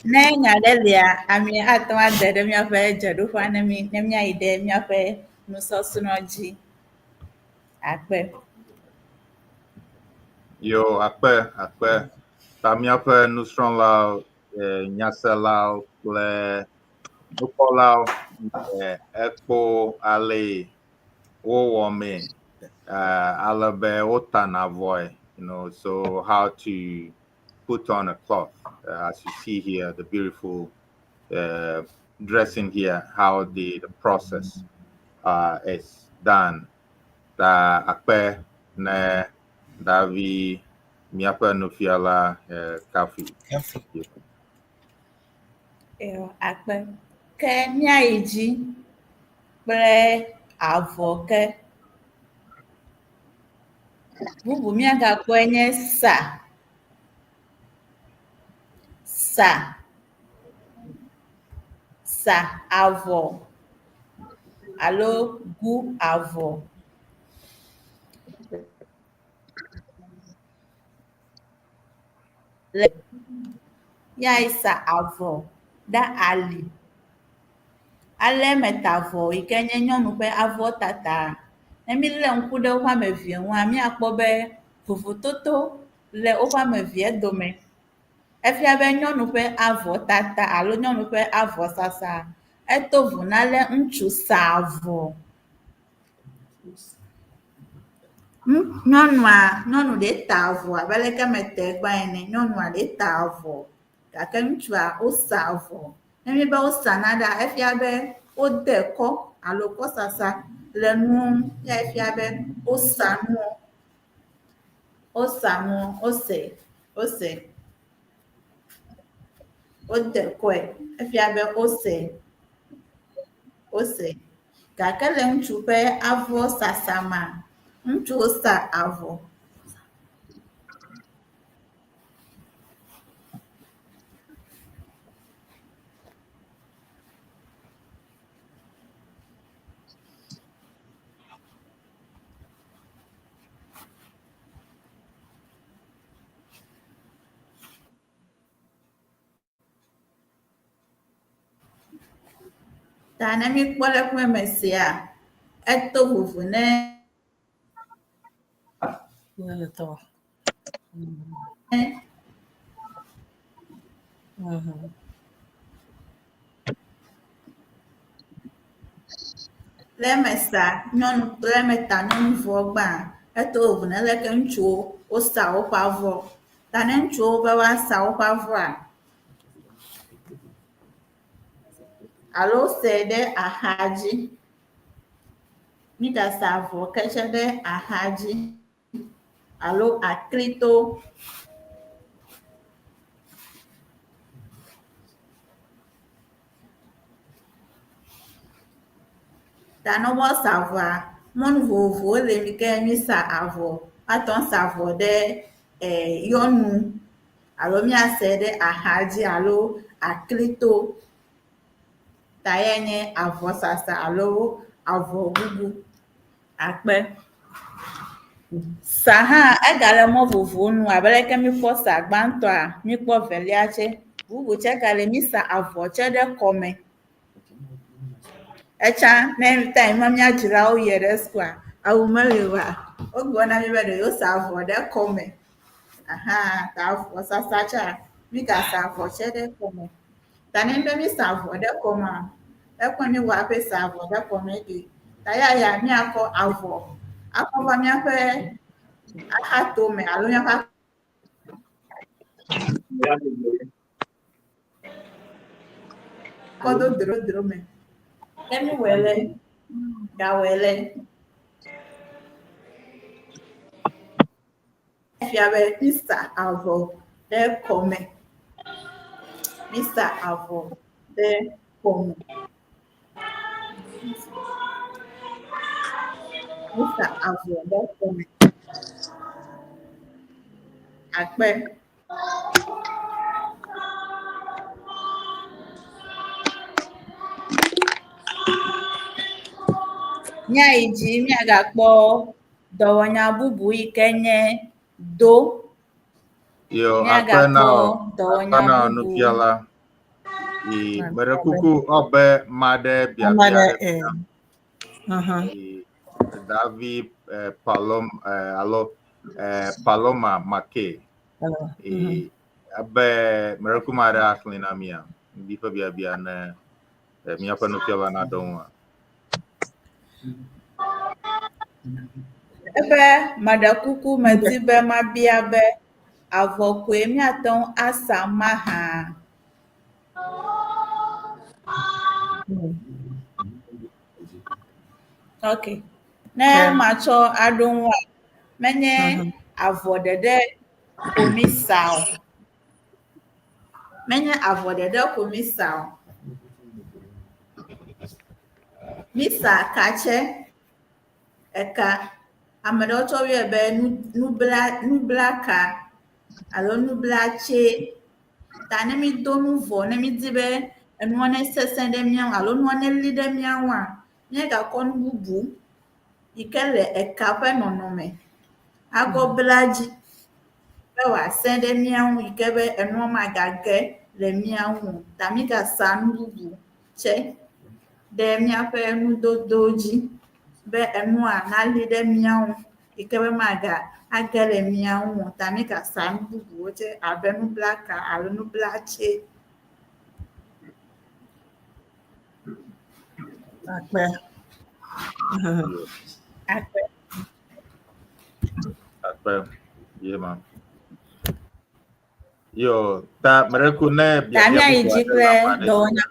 Ne nya ɖe lia, ami ate ŋu ade ɖe míaƒe dzeɖoƒea ne mí ne míayi ɖe míaƒe nusɔsrɔ̃ dzi. Akpe. Yo, akpe, akpe. Ta míaƒe nusrɔ̃lawo, eh, nyaselawo kple nukpɔlawo eh, ekpo ale wowɔ mee ale be wotana avɔe, so how to put on a cloth, as you see here, the beautiful dressing here, how the process is done. Ta akpe ne Davi míaƒe nufiala Kafi. Kafi. Eyo, akpe. Ke míayi dzi kple avɔ ke. Bubu míagakpɔe nye sa. Sa. Sa avɔ alo gu avɔ. Le yae sa avɔ ɖe ali. Ale meta avɔ yi ke nye nyɔnu ƒe avɔ tata. Ne mílé ŋku ɖe woƒe ame evea ŋua, míakpɔ be vovototo le woƒe ame evea dome. Efia be nyɔnu ƒe avɔ tata alo nyɔnu ƒe avɔ sasa eto vo na le ŋutsu sa avɔ. Nyɔnua, nyɔnu ɖe ta avɔ abe aleke mete gbã ene. Nyɔnua ɖe ta avɔ gake ŋutsua wosa avɔ. Ne míebe wosa naɖea, efia be wode kɔ alo kɔsasa le nuwo ŋu. Ya efia be wosa nuwo. Wosa nuwo, wose, wose. Wode kɔe. Efia be wose, wose. Gake le ŋutsu ƒe avɔ sasa mea, ŋutsuwo sa avɔ. Ta ne míekpɔ le eƒe me sia, eto vovo ne Le eme sa nyɔnu le eme ta nyɔnuvɔ gbã eto vovo ne leke ŋutsuwo wosa woƒe avɔ. Ta ne ŋutsuwo be woasa woƒe avɔa alo wosɛ ɖe axa dzi. Mígasa avɔ ke tsɛ ɖe axa dzi alo aklito. Ta ne wosa avɔa, mɔnu vovovowo le mi ke mísa avɔ. Woate ŋu asa avɔ ɖe yɔnu alo míasɛ ɖe axa dzi alo aklito. Ta yae nye avɔsasa alo avɔgugu akpe. Sa hã egale mɔ vovovowo nu abe leke míkpɔ sa gbãtɔa, míkpɔ velia tsɛ. Bubu tsɛ gale mísa avɔ tsɛ ɖe kɔme. Etsã ne time ma mía dzilawo yie ɖe sukua, awu meli oa, wogblɔ na mí be ɖe yewosa avɔ ɖe kɔme. Aha ta avɔsasa tsɛa, mígasa avɔ tsɛ ɖe kɔme. Ta ne be mísa avɔ ɖe kɔmea, ekpɔe míewɔ hafi sa avɔ ɖe kɔme ɖi. Ta ya ya míakɔ avɔ akɔ va míaƒe axatome alo míaƒe akɔdodrodro me. Ne míwɔe le, gawɔe le. Efia be mísa avɔ ɖe kɔme. Mísa avɔ ɖe kɔme. Mísa avɔ ɖe kɔme. Akpe. Míayi dzi míagakpɔ dɔwɔnya bubu yi ke nye do. Yo, akpe na Míagakpɔ wò, akpe dɔwɔnya na wò bubu. nufiala. Yi meɖe kuku ɔbe maɖe Ame biabia aɖe ɖe eh. fia. Mhm. Yi Davi Palom alo Paloma Make. Hello. Yi ebe meɖe kuku maɖe axlẽ na mia. Ŋdi ƒe biabia ne míaƒe nufiala naɖo ŋua. Ebe meɖe kuku medi be mabia be avɔ koe míate ŋu asa mahã? Ok. Ne matsɔ aɖo ŋua, menye avɔ ɖeɖe ko mísa o. Menye avɔ ɖeɖe ko mísa o. Mísa katsɛ, eka. Ame ɖewo tsɛ woyɔe be nubla nublaka alo nublatsɛ. Ta ne mído nu vɔ, ne mídi be enua nesesẽ ɖe mía ŋu alo nua neli ɖe mía ŋua, míagakɔ nu bubu yi ke le eka ƒe nɔnɔme akɔ bla edzi be wòasẽ ɖe mía ŋu yi ke be enua magage le mía ŋu o. Ta mígasa nu bubu tsɛ ɖe míaƒe nudodo dzi be enua nali ɖe mía ŋu yi ke be maga age le mía ŋu o. Ta mígasa nu bubuwo tsɛ abe nublaka alo nublatsɛ. Akpe. Akpe. Akpe. Ye ma. Yo, ta meɖe ku ne Ta biabia míayi bubu dzi aɖe kple le ame aɖe si. dɔwɔnya.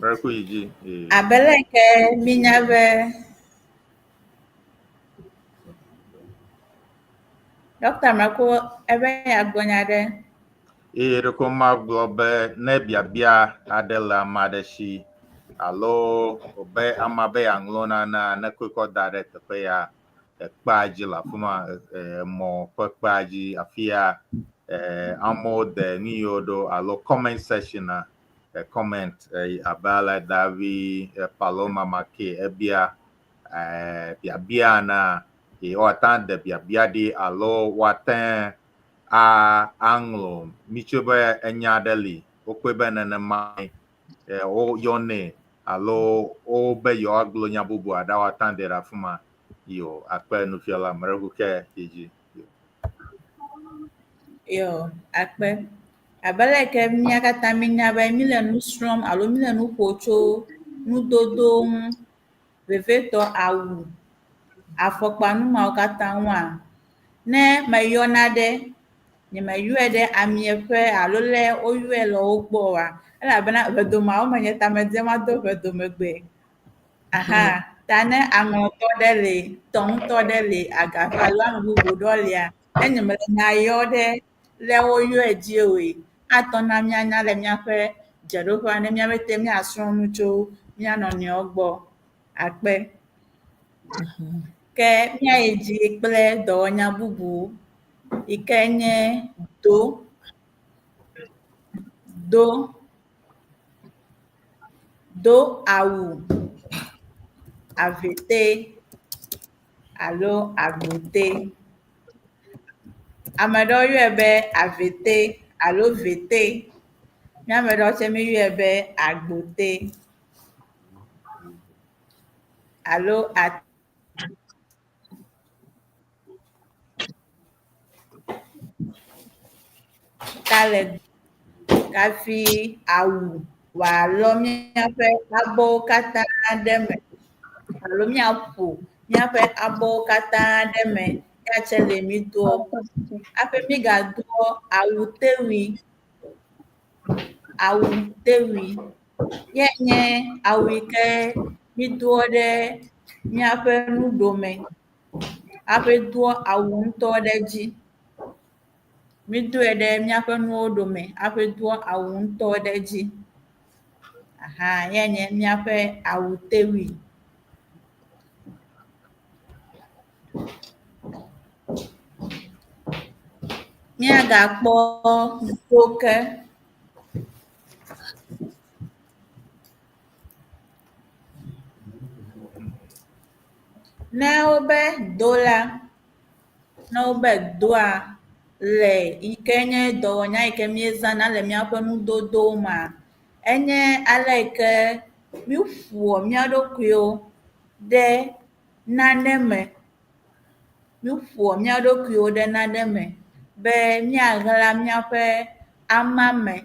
Meɖe ku yi dzi. Ee. Abe leke mínya be Ɖɔkta Mako ebe yeagblɔ nya ɖe. Eye ɖeko magblɔ be ne biabia aɖe le ame aɖe si alo wòbe amea be yeaŋlɔ nanea, ne kɔe kɔ da ɖe teƒe ya ekpea dzi le afi ma, emɔ ƒe kpea dzi afi ya amewo de nu yiwo ɖo alo comment section a comment abe ale Davi Paloma Make ebia biabia enea, ye woate ŋu ade biabia ɖi alo woate ŋu a aŋlɔ mitsɔe be enya aɖe li wokpɔe be nenemae woyɔnɛ. alo wobe yewoagblɔ nya bubu aɖe woate ŋu ade ɖe afi ma. Yo, akpe nufiala meɖe ke yi dzi. Yo, akpe. Abe leke mía katã míenya be míle nu srɔ̃m alo míle nu ƒo tso nudodo ŋu, vevietɔ awu, afɔkpa nu mawo katã ŋua, ne meyɔ naɖe, nyemeyɔe ɖe amie ƒe alo le woyɔe le wo gbɔ oa, elabena ʋedomeawo me nye ta medze mado ʋedomegbe. Aha, ta ne aŋlɔtɔ ɖe li, tɔŋutɔ ɖe li, agaƒe alo ame bubu ɖewo lia, ne nyemele nya yɔ ɖe le woyɔe dzi oe, atɔ na míanya le míaƒe dzeɖoƒea ne míabe te míasrɔ̃ nu tso mía nɔnɔewo gbɔ. Akpe. Ke míayi dzi kple dɔwɔnya bubu yi ke nye do, do, do awu, avete alo agbote. Ame ɖewo yɔe be avete alo vete. Mía ame ɖewo tsɛ míeyɔe be agbote alo atalegbe hafi awu wòalɔ míaƒe abɔwo katã ɖe eme alo míaƒo míaƒe abɔwo katã ɖe eme ya tsɛ le mí doɔ. Hafi mígadoɔ awutewui, awutewui ye nye awu yi ke mídoɔ ɖe míaƒe nuɖome hafi doa awu ŋutɔ ɖe edzi. Mídoe ɖe míaƒe nuwo dome hafi doa awu ŋutɔ ɖe edzi. Aha ye nye míaƒe awutewui. Míagakpɔ do ke. Ne wobe do la, ne wobe doa le yi ke nye dɔwɔnya yi ke míezãna le míaƒe nudodowo mea, enye ale yi ke míeƒoa mía ɖokuiwo ɖe nane me. Míeƒoa mía ɖokuiwo ɖe nane me be míaɣla míaƒe amame,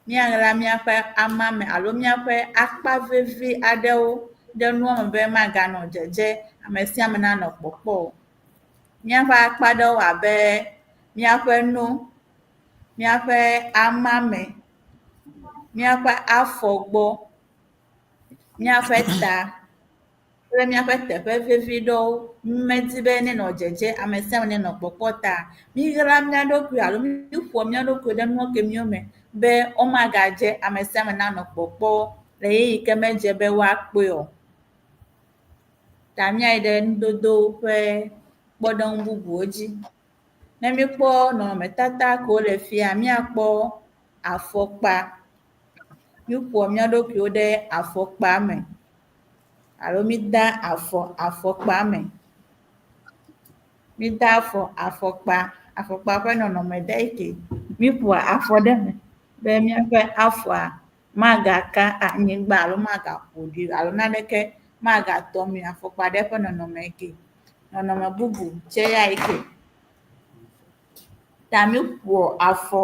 míaɣla míaƒe amame alo míaƒe akpa vevi aɖewo ɖe nua me be maganɔ dzedze ame sia ame nanɔ kpɔkpɔ o. Míaƒe akpa ɖewo abe míaƒe no, míaƒe amame, míaƒe afɔgbɔ, míaƒe ta kple míaƒe teƒe vevi ɖewo medi be nenɔ dzedze ame sia ame nenɔ kpɔkpɔ ta míɣla mía ɖokui alo míƒoa mía ɖokui ɖe nua kemiwo me be womagadze ame sia ame nanɔ kpɔkpɔ le ɣeyiɣi ke medze be woakpɔe o. Ta míayi ɖe nudodo ƒe kpɔɖeŋu bubuwo dzi. Ne míekpɔ nɔnɔmetata kewo le fia, míakpɔ afɔkpa. Míeƒoa mía ɖokuiwo ɖe afɔkpa me alo mída afɔ afɔkpa me. Mída afɔ afɔkpa, afɔkpa ƒe nɔnɔme ɖe ke. Míeƒoa afɔ ɖe eme be míaƒe afɔa magaka anyigba alo magaƒo ɖi alo naneke magatɔ mí o. Afɔkpa ɖe ƒe nɔnɔme ke. Nɔnɔme bubu tsɛ ya yi ke. Ta míeƒoa afɔ,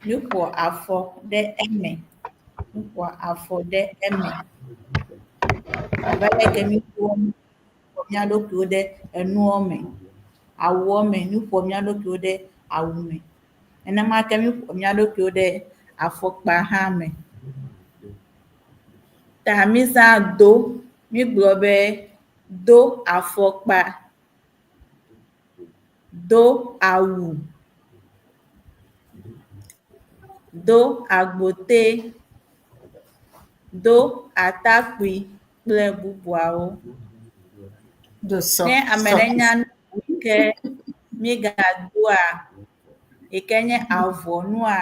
míeƒoa afɔ ɖe eme, míeƒoa afɔ ɖe eme. Abe aleke míeƒoa mía ɖokuiwo ɖe enuɔ me, awuɔ me, míeƒoa mía ɖokuiwo ɖe awu me. Nenema ke míeƒoa mía ɖokuiwo ɖe afɔkpa hã me. Ta mízã do, mígblɔ be do afɔkpa, do awu, do agbote, do atakpui kple bubuawo. Do sɔ Ne ame ɖe sɔkisi. nya nu yi ke mígadoa yi ke nye avɔnua,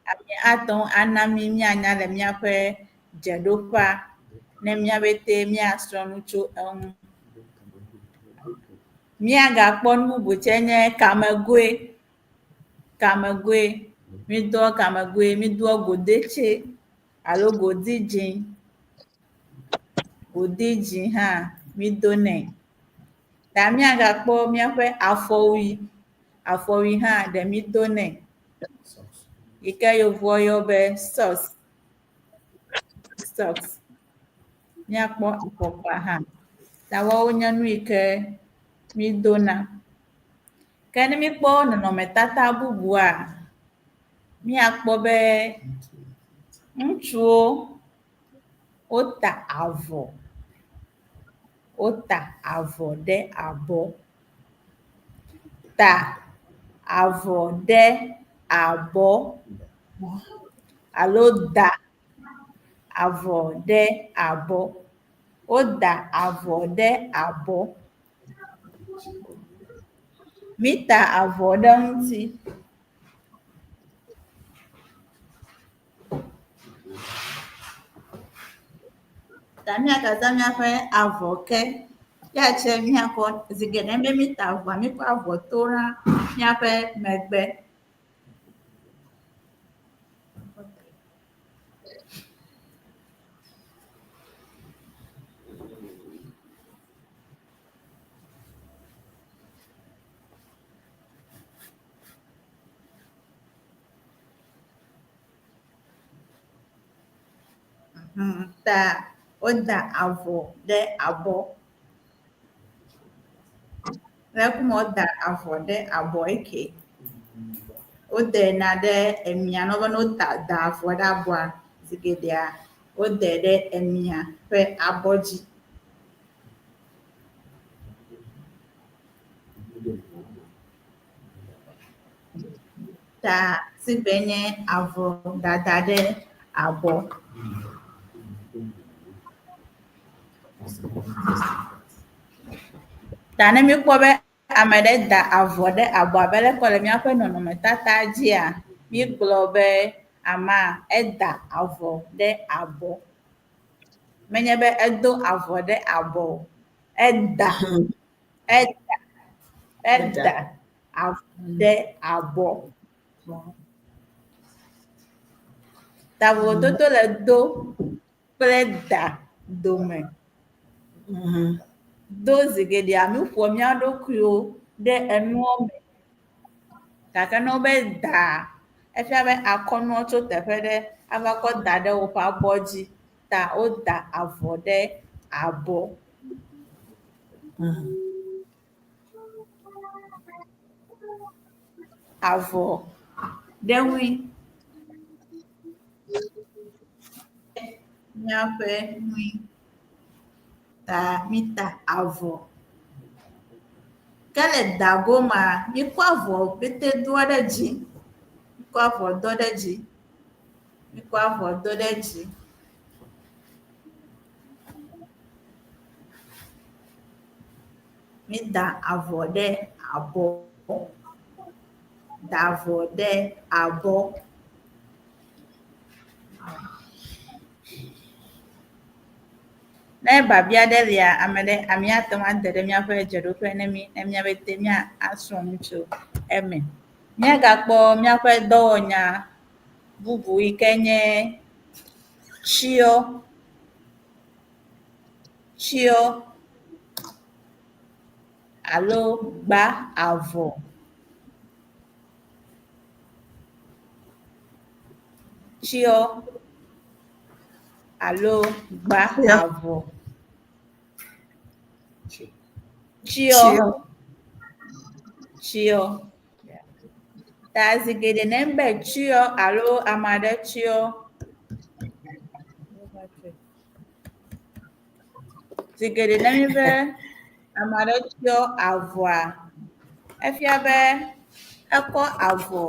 ame ate ŋu ana mí míanya le míaƒe dzeɖoƒea ne míaƒete míasrɔ̃ nu tso eŋu. Míagakpɔ nu bubu tsɛ nye kamegoe. Kamegoe, míedoa kamegoe, míedoa godetse. Alo godi dzĩ. Godi dzĩ hã mídonɛ. Ta míagakpɔ míaƒe afɔwui. Afɔwui hã ɖe mídonɛ yi ke yevuwo yɔ be socks. Socks. Míakpɔ afɔkpa hã. Ta woawo nye nu yi ke mídona. Ke ne míkpɔ nɔnɔmetata bubua, míakpɔ be ŋutsuwo wota avɔ. Wota avɔ ɖe abɔ. Ta avɔ ɖe abɔ alo da avɔ ɖe abɔ. Woda avɔ ɖe abɔ. Míta avɔ ɖe ŋuti. Ta míagazã míaƒe avɔ ke. Ya tse míakɔ zi geɖe be míta avɔa, míkɔ avɔ to na míaƒe megbe. Ta woda avɔ ɖe abɔ. Le kuma woda avɔ ɖe abɔ eke. Wodena ɖe emia ne wo be ne wota da avɔ ɖe abɔa zi geɖea wodɛ ɖe emia ƒe abɔ dzi. Ta sigbe nye avɔ dada ɖe abɔ. Ta ne míekpɔ be ame ɖe da avɔ ɖe abɔ abe leke wòle míaƒe nɔnɔmetata dzia, mígblɔ be amea eda avɔ ɖe abɔ. Menye be edo avɔ ɖe abɔ o. Eda, eda, eda avɔ ɖe abɔ. Ta vovototo le do kple da dome. Do zi geɖea míƒoa mía ɖokuiwo ɖe enua me. Gake ne wobe daa, efia be akɔ nua tso teƒe ɖe ava kɔ da ɖe woƒe abɔ dzi ta woda avɔ ɖe abɔ. Avɔ ɖe ŋui. Míaƒe ŋui ta míta avɔ. Ke le da gomea, míkɔ avɔ pɛtɛ doa ɖe dzi. Míkɔ avɔ do ɖe dzi. Míkɔ avɔ do ɖe dzi. Mída avɔ ɖe abɔ. Da avɔ ɖe abɔ. Ne biabia ɖe lia, ame ɖe, amea ate ŋu ade ɖe míaƒe dzeɖoƒe ne mí ne míabe te míasrɔ̃ nu tso eme. Míagakpɔ míaƒe dɔwɔnya bubu yi ke nye tsyɔ. Tsyɔ alo gba avɔ. Tsyɔ alo gba avɔ. Tsyɔ. Tsyɔ. Ta zi geɖe ne be tsyɔ alo ame aɖe tsyɔ. Zi geɖe ne míbe ame aɖe tsyɔ avɔa, efia be ekɔ avɔ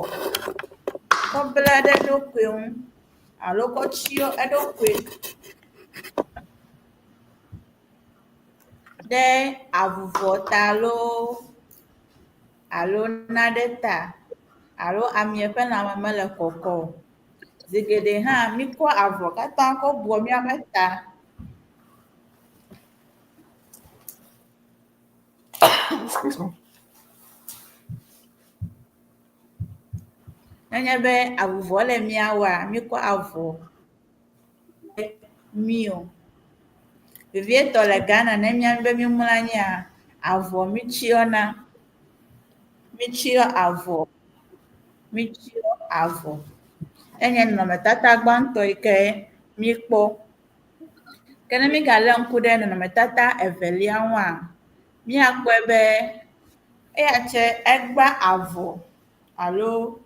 kɔ bla ɖe eɖokui ŋu alo kɔ tsyɔ eɖokui ɖe avuvɔ ta loo alo nane ta alo amea ƒe lãme mele kɔkɔ o. Zi geɖe hã míkɔ avɔ katã kɔ bua míaƒe ta. Nenye be avuvɔ le mía wua, míkɔ avɔ. mí o. Vevietɔ le Ghana ne míabe mímlɔ anyia, avɔ mítsyɔna. Mítsyɔ avɔ. Mítsyɔ avɔ. Enye nɔnɔmetata gbãtɔ yi ke míkpɔ. Ke ne mígalé ŋku ɖe nɔnɔmetata evelia ŋua, míakpɔe be eya tsɛ egba avɔ alo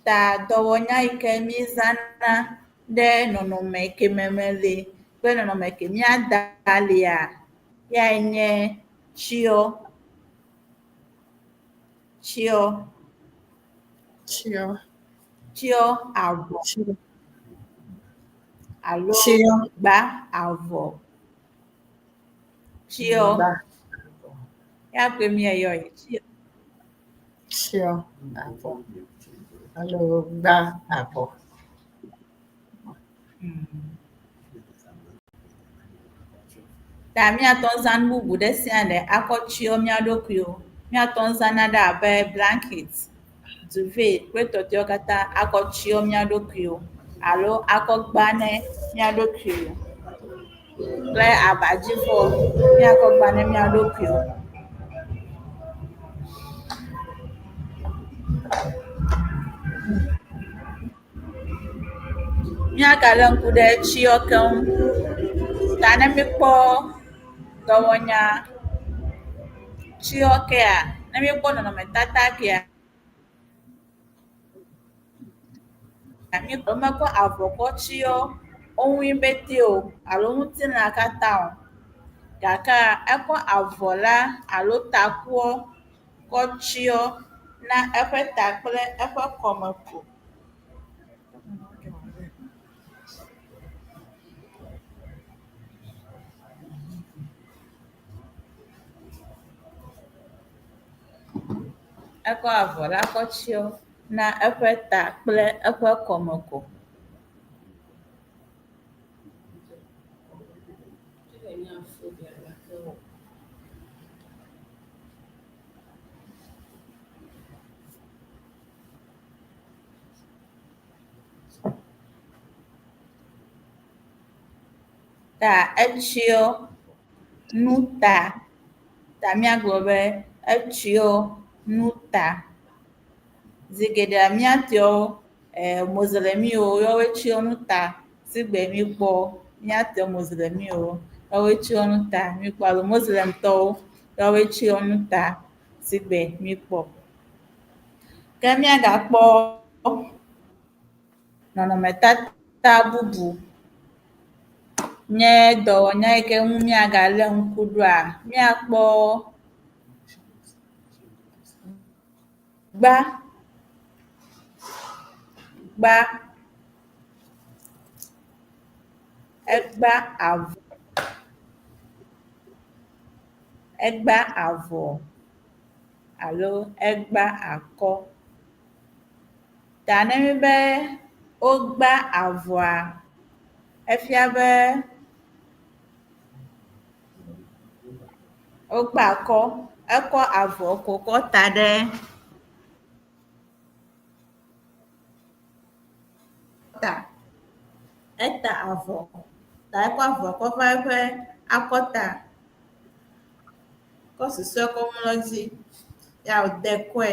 Ta dɔwɔnya yi ke mízãna ɖe nɔnɔme ke me mele kple nɔnɔme ke míada lia, yae nye tsyɔ. Tsyɔ. Tsyɔ. Tsyɔ avɔ. Alo Tsyɔ. gba avɔ. Tsyɔ. Gba. Ya koe míeyɔe. Tsyɔ. Tsyɔ avɔ alo gba avɔ. Ta míate ŋu zã nu bubu ɖe sia ɖe akɔ tsyɔ mía ɖokuiwo. Míate ŋu zã nane abe blaŋkɛt, duve kple tɔtɔewo katã akɔ tsyɔ mía ɖokuiwo alo akɔ gba ne mía ɖokuiwo kple abadzivɔ míakɔ gba ne mía ɖokuiwo. Míagalé ŋku ɖe tsyɔ ke ŋu ta ne míkpɔ dɔwɔnya tsyɔ kea, ne míkpɔ nɔnɔmetata kea, womekɔ avɔ kɔ tsyɔ wo ŋui pɛtɛ o alo ŋutilã katã o gakea ekɔ avɔ la alo takuɔ kɔ tsyɔ na eƒe ta kple eƒe kɔme ko. Ekɔ avɔ la kɔ tsyɔ na eƒe ta kple eƒe kɔme ko. Ta etsyɔ nu ta. Ta míagblɔ be etsyɔ nu ta. Zi geɖea mía tɔwo mɔzlemiwo woawoe tsyɔ nu ta sigbe míkpɔ mía tɔ mɔzlemiwo woawoe tsyɔ nu ta míkpɔ alo mɔzlemtɔwo woawoe tsyɔ nu ta sigbe míkpɔ. Ke míagakpɔ nɔnɔmetata bubu nye dɔwɔnya yi ke ŋu míagalé ŋku ɖoa, míakpɔ gba, gba, egba avɔ, egba avɔ alo egba akɔ. Ta ne míbe wogba avɔa, efia be wogba akɔ, ekɔ avɔ ko kɔ ta ɖe ta. Eta avɔ ta ekɔ avɔ kɔ va eƒe akɔta kɔ susɔe kɔ mlɔ edzi ya wòde kɔe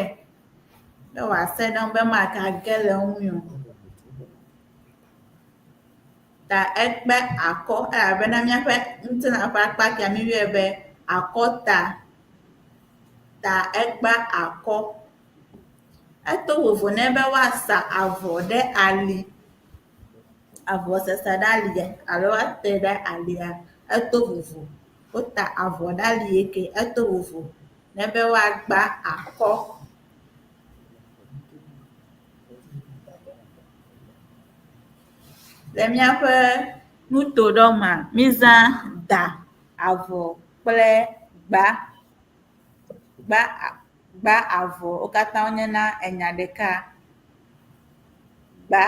be wòase ɖe eŋu be magage le eŋui o. Ta ekpe akɔ elabena míaƒe ŋutilã ƒe akpa kea míeyɔe be akɔta. Ta ekpe akɔ. Eto vovo nɛ be woasa avɔ ɖe ali. Avɔ sasa ɖe ali alo woate ɖe alia, eto vovo. Wota avɔ ɖe ali ye ke eto vovo ne be woagba akɔ. Le míaƒe nuto ɖewo mea, mízã da avɔ kple gba. Gba gba avɔ wo katã wonyena enya ɖeka. Gba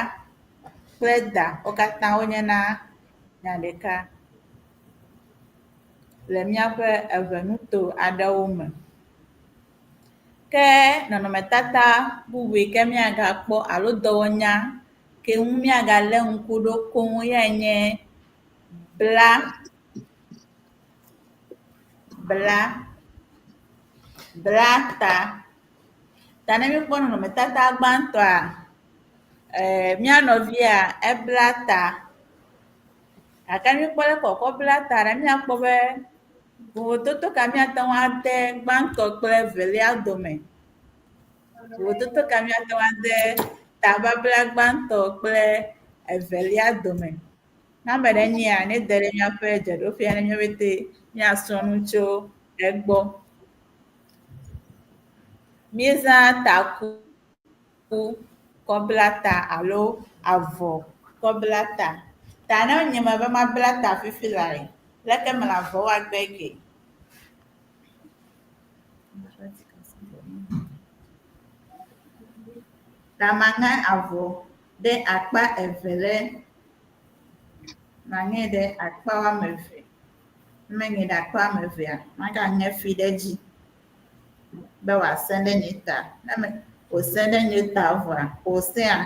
kple da wo katã wonyena nya ɖeka. le míaƒe eŋenuto aɖewo me. Ke nɔnɔmetata bubu yi ke míagakpɔ alo dɔwɔnya ke ŋu míagalé ŋku ɖo koŋ yae nye bla, bla, bla ta. Ta ne míekpɔ nɔnɔmetata gbãtɔa, mía nɔvia ebla ta. Gake ne míekpɔ leke wòkɔ bla ta ɖa, míakpɔ be vovototo ka míate ŋu ade gbãtɔ kple evelia dome. Vovototo ka míate ŋu ade tababla gbãtɔ kple evelia dome. Ne ame ɖe nyia, nede ɖe míaƒe dzeɖoƒea ne míawo ƒete míasrɔ̃ nu tso egbɔ. Míezã taku kɔ bla ta alo avɔ kɔ bla ta. Ta ne nye mebe mabla ta fifi lae, leke mele avɔ wa gbe ke? Ta maŋe avɔ ɖe akpa eve ɖe, maŋe ɖe akpa woame eve. Ne meŋe ɖe akpa woame evea, magaŋe fi ɖe edzi be wòasẽ ɖe nye ta. Ne me wòsẽ ɖe nye ta vɔa, wòsẽa,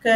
ke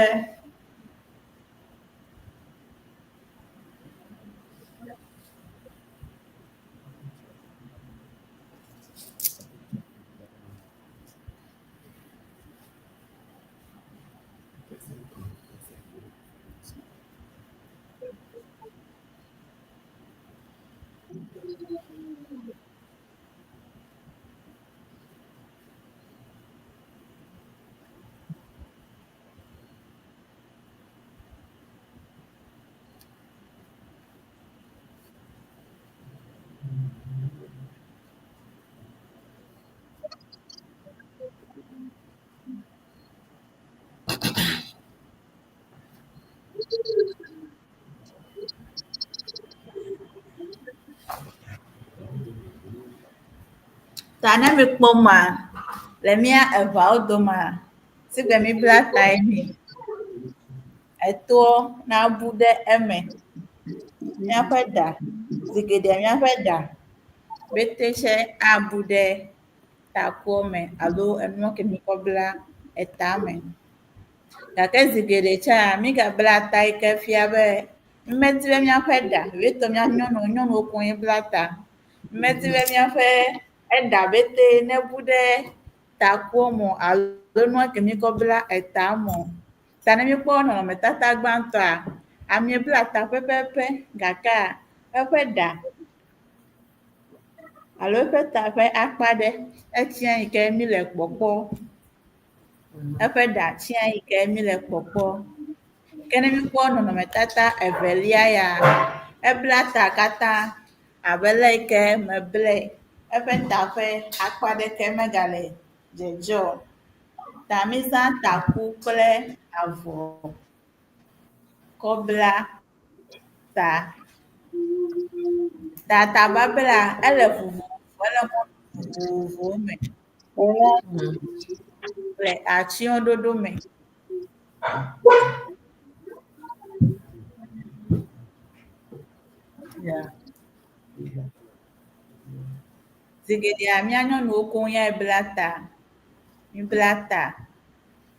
Ta ne mikpɔ mɔa, le mía eveawo domea, sigbe mibla tae nɛ. Etoa nabu ɖe eme. Míaƒe ɖa, zi geɖea míaƒe ɖa pete tsɛ abu ɖe takuɔ me alo enua ke mikɔ bla eta me. Gake zi geɖe tsã mígabla ta yi ke fia be mímedi be míaƒe ɖa, vevietɔ mía nyɔnuwo, nyɔnuwo koŋue bla ta. Mímedi be míaƒe eɖa pete nebu ɖe takuɔ me o alo nua ke míkɔ bla eta me o. Ta ne míekpɔ nɔnɔmetata gbãtɔa, amee bla ta pɛpɛpɛ gakea eƒe ɖa alo eƒe ta ƒe akpa ɖe etsia yi ke míle kpɔkpɔ. Eƒe ɖa tsia yi ke míle kpɔkpɔ. Ke ne míekpɔ nɔnɔmetata evelia ya, ebla ta katã abe le yi ke meblae. Eƒe ta ƒe akpa ɖeke megale dzedze o. Ta mízã taku kple avɔ kɔ bla ta. Ta tababla ele vovovo, ele mɔ vovovowo me le atsyɔ̃ɖoɖo me. Yeah. Zi geɖea mía nyɔnuwo koŋ yae bla ta. Míbla ta.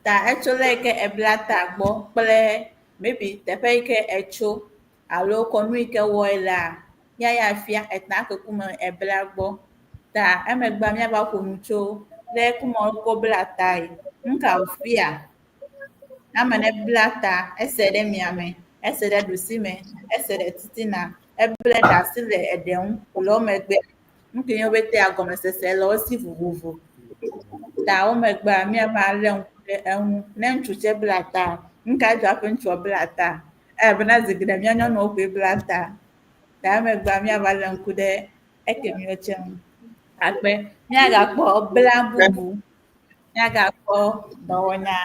Ta etso le yi ke ebla ta gbɔ kple maybe teƒe yi ke etso alo kɔnu yi ke wɔe lea, ya ya fia eta ke kume ebla gbɔ. Ta emegbea míava ƒo nu tso le kuma wokɔ bla tae. Nu ka wòfia? Ne ame ɖe bla ta, ese ɖe miame, ese ɖe ɖusime, ese ɖe titina, eble ɖe asi le eɖe ŋu wòle wo megbea, nu ke nye be tea gɔmesese le wo si vovovo. Ta wo megbea míava lé ŋku ɖe eŋu. Ne ŋutsu tsɛ bla ta, nu ka dzɔ hafi ŋutsua bla ta? Elabena zi geɖe mía nyɔnuwo koe bla ta. Ta emegbea míava lé ŋku ɖe ekemiwo tsɛ ŋu. Akpe míagakpɔ bla bubu, míagakpɔ dɔwɔnya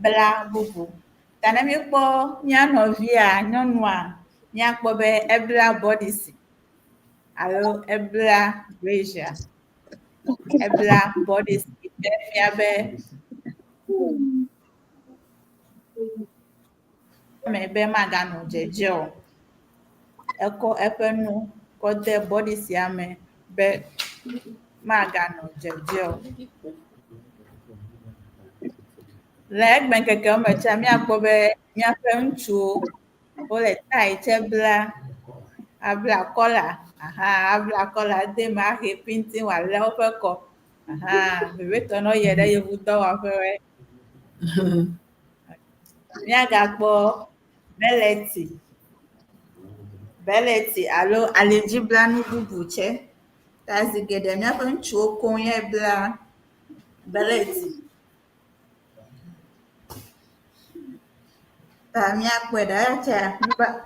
bla bubu. Ta ne míekpɔ mía nɔvia nyɔnua, míakpɔ be ebla bɔdisi alo ebla brazier. Ebla bɔdisi ke fia be me be maganɔ dzedze o. Ekɔ eƒe nu kɔ de bɔdisia me be maganɔ dzedze o. Le egbeŋkekewo me tsɛ míakpɔ be míaƒe ŋutsuwo wole tayi tsɛ bla, abla kɔla aha abla kɔla ade eme ahe piŋti wòalé woƒe kɔ. Aha vevietɔ ne woyie ɖe yevudɔwɔƒewoe. Míagakpɔ belɛti, belɛti alo alidziblanu bubu tsɛ. Ta zi geɖe míaƒe ŋutsuwo koŋ ye bla belɛti. Ta míakpɔe ɖa eya tsɛ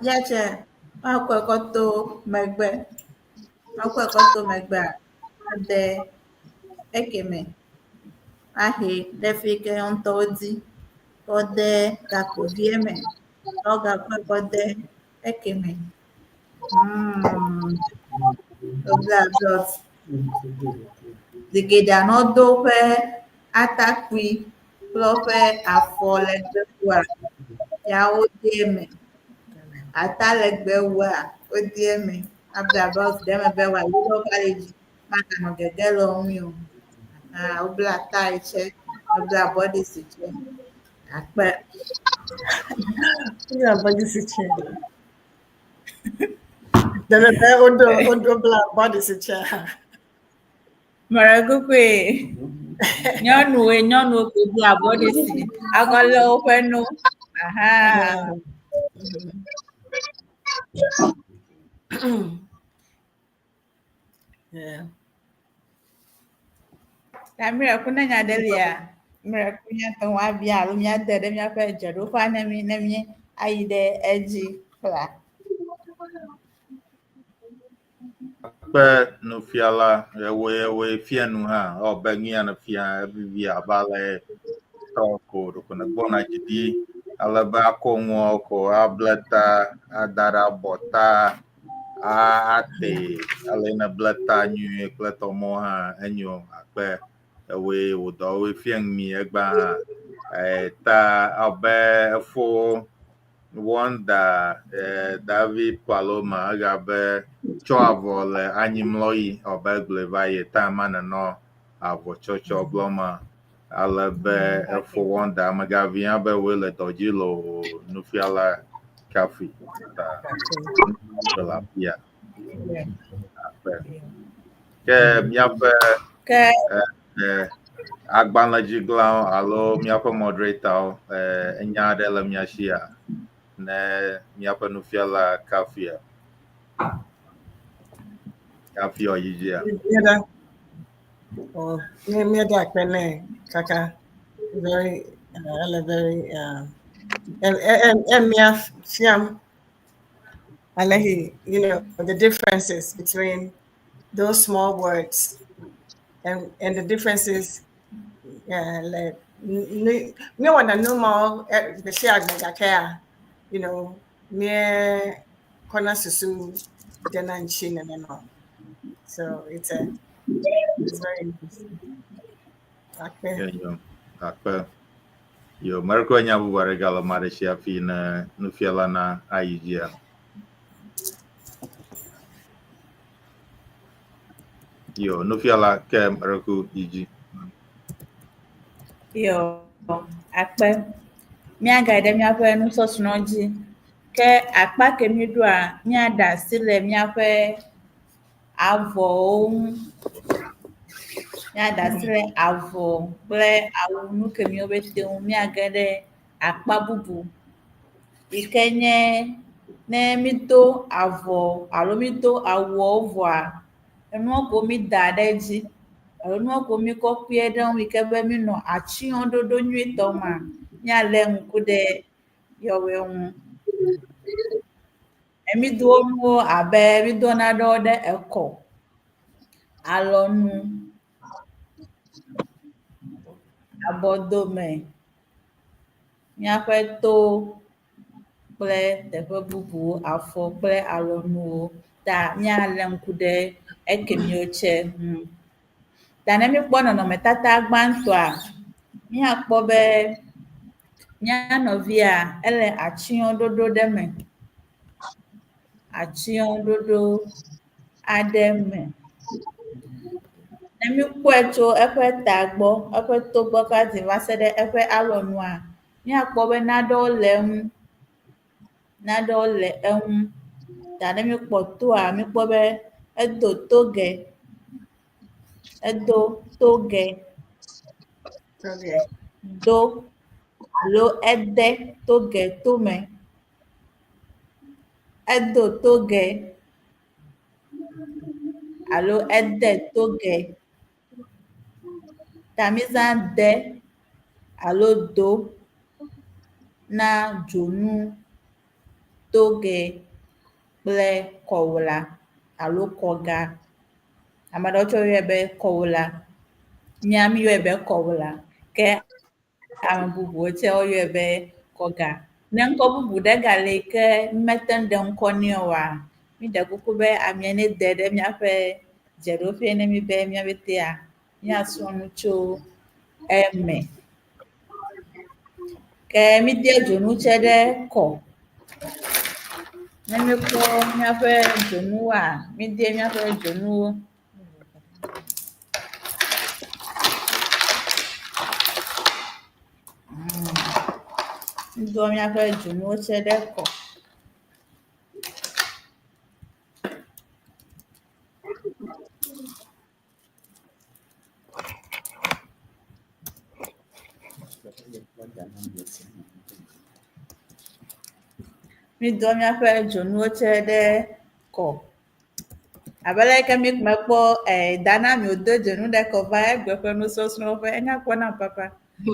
ya tsɛ woakɔe kɔ to megbe. Woakɔe kɔ to megbea ade ekeme ahe ɖe fi yi ke yewo ŋutɔ wodi kɔ de gakpovie me. Woagakɔe kɔ de ekeme. Mm. Wobla belt. Zi geɖea ne wodo woƒe atakpui kple woƒe afɔ legbewua, ya wode eme. Ata legbewua, wode eme. Abla belt ɖe eme be wòali ɖe woƒe ali dzi maganɔ gege le wo ŋui o. Ah, wobla tayi tsɛ, wobla bɔdisi tsɛ. Akpe. Wobla bɔdisi tsɛ. Dede be wodo wodo bla bɔdisi tsɛ. Mɔɖe kukue. Nyɔnuwoe nyɔnuwo koe bla bɔdisi akɔ lé woƒe no. Aha. Yeah. Ta miracle ne nya ɖe lia, miracle míate ŋu abia alo míade ɖe míaƒe dzeɖoƒea ne mí ne mí ayi ɖe edzi kpla. Kpe nufiala ewoe ewoe fia nu hã ewɔ be nu ya nefia evivi abe ale tɔ ko ɖeko nègbɔna dzi ɖi ale be akɔ nuawo ko able ta ada ɖe abɔta ate ale nèble ta nyuie kple tɔmɔ hã enyo akpe ewoe wò dɔwoe fia nu mi egbea hã ta abe efo Wonder David Paloma egabe tsɔ avɔ le anyimlɔɣi abe egblɔe va yi ta ma nenɔ avɔ tsɔtsɔ gblɔ ma ale be efo Wonder amegavia be woe le dɔ dzi le o nufiala Kafi ta le afia. Akpe. Ke míaƒe Ke agbalẽdziglawo alo míaƒe moderatorwo enya aɖe le mía sia ne míaƒe nufiala Kafia. Kafia yi dzia. Míeda oh, míeda akpe nɛ kaka very ele very emia fiam ale he you know the differences between those small words and and the differences le míewɔna nu mawo gbe sia gbe gakea you know míekɔna susu dena ŋuti nenema o. So it's a it's very interesting. Akpe. Enyo, akpe. Yo, merekɔ nya bubu aɖe gale ame aɖe si hafi ne nufiala na ayi dzia. Yo, nufiala ke mereku yi dzi. Yo, akpe. Míagayi ɖe míaƒe nusɔsrɔ̃ dzi. Ke akpa ke míɖoa, míaɖe asi le míaƒe avɔwo ŋu. Míaɖe asi le avɔ kple awu nu kemiwo ƒete ŋu. Míage ɖe akpa bubu yi ke nye ne mído avɔ alo mído awuawo vɔa, enuwo ko mída ɖe edzi alo nuwo ko míkɔ kpe ɖe eŋu yi ke be mínɔ atsyɔ̃ɖoɖo nyuietɔ mea, míalé ŋku ɖe yewoe ŋu. Mído nuwo abe mído nanewo ɖe ekɔ, alɔnu, abɔdome, míaƒe to kple teƒe bubuwo, afɔ kple alɔnuwo ta míalé ŋku ɖe ekemiwo tsɛ ŋu. Ta ne míkpɔ nɔnɔmetata gbãtɔa, míakpɔ be mía nɔvia ele atsyɔ̃ɖoɖo ɖe me. Atsyɔ̃ɖoɖo. aɖe me. Ne míkpɔe tso eƒe ta gbɔ, eƒe to gbɔ kaka va se ɖe eƒe alɔnua, míakpɔ be nanewo le eŋu, nanewo le eŋu. Ta ne míkpɔ toa, míkpɔ be edo toge, edo toge, do alo ede toge tome, edo toge alo ede toge. Ta mízã de alo do na dzonu, toge kple kɔwla alo kɔga. Ame aɖewo tsɛ woyɔe be kɔwla. Mía míyɔe be kɔwla ke ame bubuwo tsɛ woyɔe be kɔga. Ne ŋkɔ bubu ɖe gale yi ke mímete ŋu ɖe ŋkɔ nɛ oa, míɖe kuku be amea nede ɖe míaƒe dzeɖoƒee ne mí be míaƒetea míasrɔ̃ nu tso eme. Ke míde dzonu tsɛ ɖe kɔ. Ne míekpɔ míaƒe dzonuwoa, míde míaƒe dzonuwo. Mídoa míaƒe dzonuwo tsɛ ɖe kɔ. Mídoa míaƒe dzonuwo tsɛ ɖe kɔ. Abe ale ke mímekpɔ Dana mi wòdo dzonu ɖe kɔ va egbe ƒe nusɔsrɔ̃ ƒe, enya kpɔ nam papa.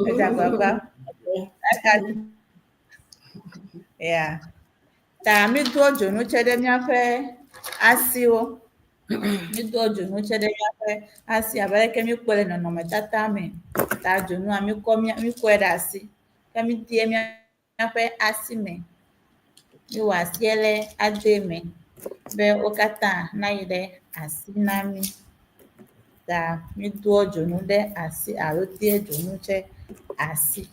Edze agbagba. Eka ya. Ta mídoa dzonu tsɛ ɖe míaƒe asiwo. Mídoa dzonu tsɛ ɖe míaƒe asi abe aleke míekpɔe le nɔnɔmetata me. Ta dzonua míkɔ mía míkɔe ɖe asi ke mídee míaƒe asi me. Míwɔ asie ɖe ade me be wo katã nayi ɖe asi na mí. Ta mídoa dzonu ɖe asi alo dea dzonu tsɛ asi.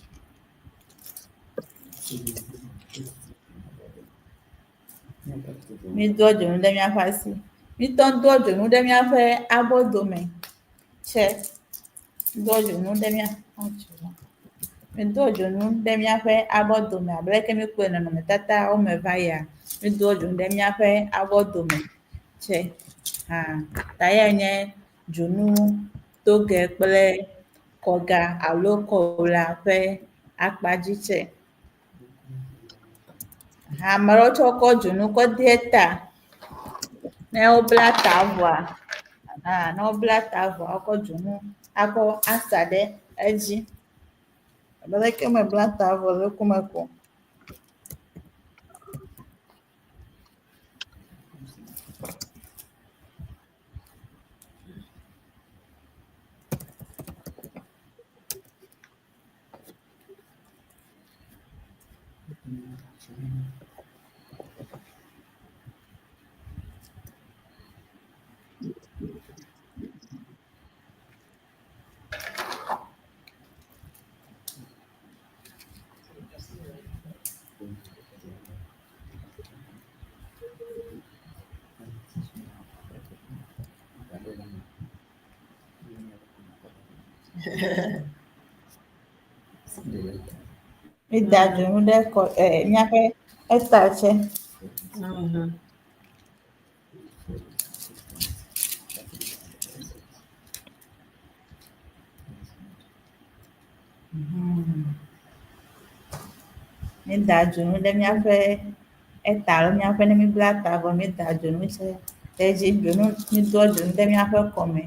Mídoa dzonu ɖe míaƒe asi. Míetɔ doa dzonu ɖe míaƒe abɔdome tsɛ. Doa dzonu ɖe mía míedoa dzonu ɖe míaƒe abɔdome abe leke míekpɔe le nɔnɔmetatawo me va yia, míedoa dzonu ɖe míaƒe abɔdome tsɛ hã. Ta eyae nye dzonu togɛ kple kɔga alo kɔwla ƒe akpadzi tsɛ. Ame aɖewo tsɛ wokɔ dzonu kɔ de ta. Ne wobla ta vɔa, hã ne wobla ta vɔa wokɔ dzonu akɔ asa ɖe edzi. Abe leke mebla ta vɔ le ŋkume ko. Mída dzonu ɖe kɔ e míaƒe eta tsɛ. Mída dzonu ɖe míaƒe eta alo míaƒe ne míbla ta vɔ mída dzonu tsɛ ɖe edzi. Dzonu mídoa dzonu ɖe míaƒe kɔme,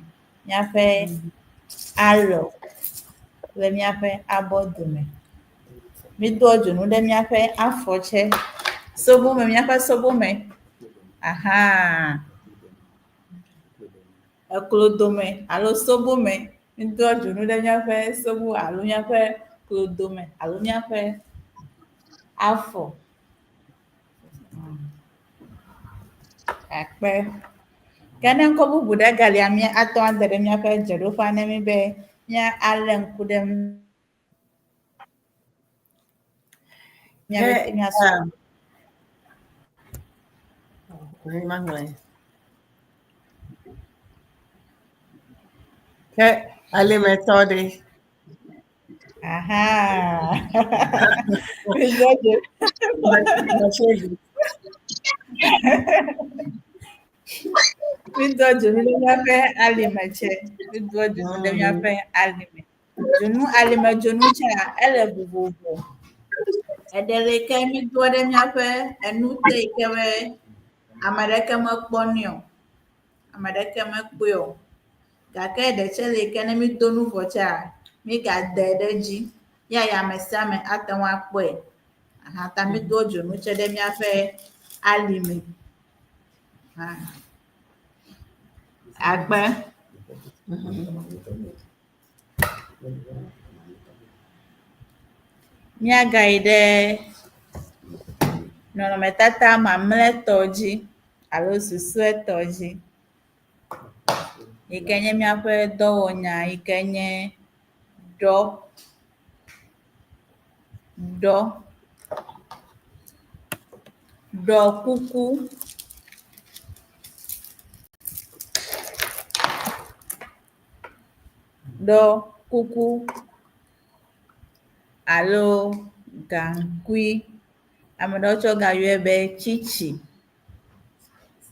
míaƒe alɔ kple míaƒe abɔ dome. Mídoa dzonu ɖe míaƒe afɔ tsɛ, sobome míaƒe sobome ahan. Eklo dome alo sobome. Mídoa dzonu ɖe míaƒe sobo alo míaƒe klo dome alo míaƒe afɔ. Akpe. Ke ne ŋkɔ bubu ɖe galia, míate ŋu ade ɖe míaƒe dzeɖoƒea ne mí be míalé ŋku ɖe eŋu. Míabe Ke, míasrɔ̃. um, maŋlɔe. Ke alimetɔ ɖe. Aha. Mido dzo. Mido dzonu ɖe míaƒe alime tsɛ. Mido dzonu ɖe míaƒe alime. Dzonu alime dzonu tsɛa ele vovovo. Eɖe li ke mído ɖe míaƒe enu te yi ke be ame aɖeke mekpɔnɛ o. Ame aɖeke mekpɔe o. Gake ɖe tsɛ li ke ne mído nu vɔ tsɛa, mígade ɖe edzi ya ya ame sia ame ate ŋu akpɔe. Aha ta mído dzonu tsɛ ɖe míaƒe alime. Hã. Akpe. Míagayi ɖe nɔnɔmetata mamlɛtɔ dzi alo susɔetɔ dzi yi ke nye míaƒe dɔwɔnya yi ke nye ɖɔ. Ɖɔ. Ɖɔ kuku. Ɖɔ kuku alo gaŋkui. Ame ɖewo tsɛ wogayɔe be tsitsi.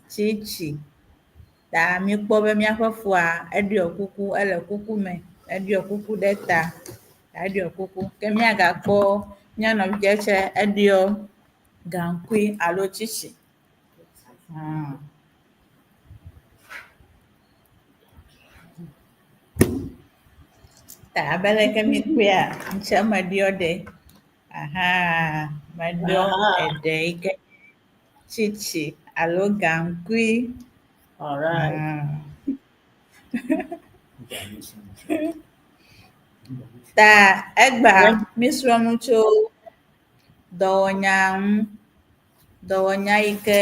Tsitsi. Ta míekpɔ be míaƒe foa eɖɔ kuku, ele kuku me. Eɖɔ kuku ɖe ta. Eɖɔ kuku. Ke míagakpɔ mía nɔvia tsɛ eɖɔ gaŋkui alo tsitsi. Hum. Ta abe leke míekpɔea, ŋtsɛ meɖɔ ɖe. Aha, meɖɔ eɖe yi ke tsitsi alo gaŋkui. All right. Ta egbea míesrɔ̃ nu tso dɔwɔnya ŋu. Dɔwɔnya yi ke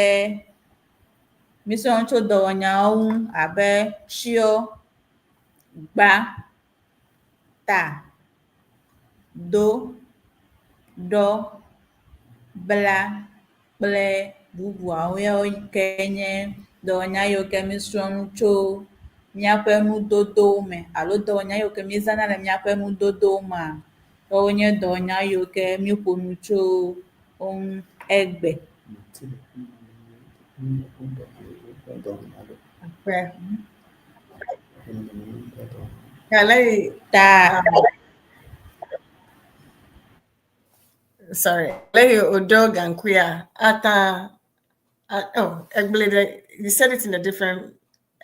míesrɔ̃ nu tso dɔwɔnyawo ŋu abe tsyɔ, gba, ta, do, ɖɔ, bla kple bubuawo yawo ke nye dɔwɔnya yiwo ke míesrɔ̃ nu tso míaƒe nudodowo me alo dɔwɔnya yiwo ke míezãna le míaƒe nudodowo mea, woawo nye dɔwɔnya yiwo ke míeƒo nu tso wo ŋu egbe. Ta Sorry. Leyi odo gankuya ata oh egblede you said it in a different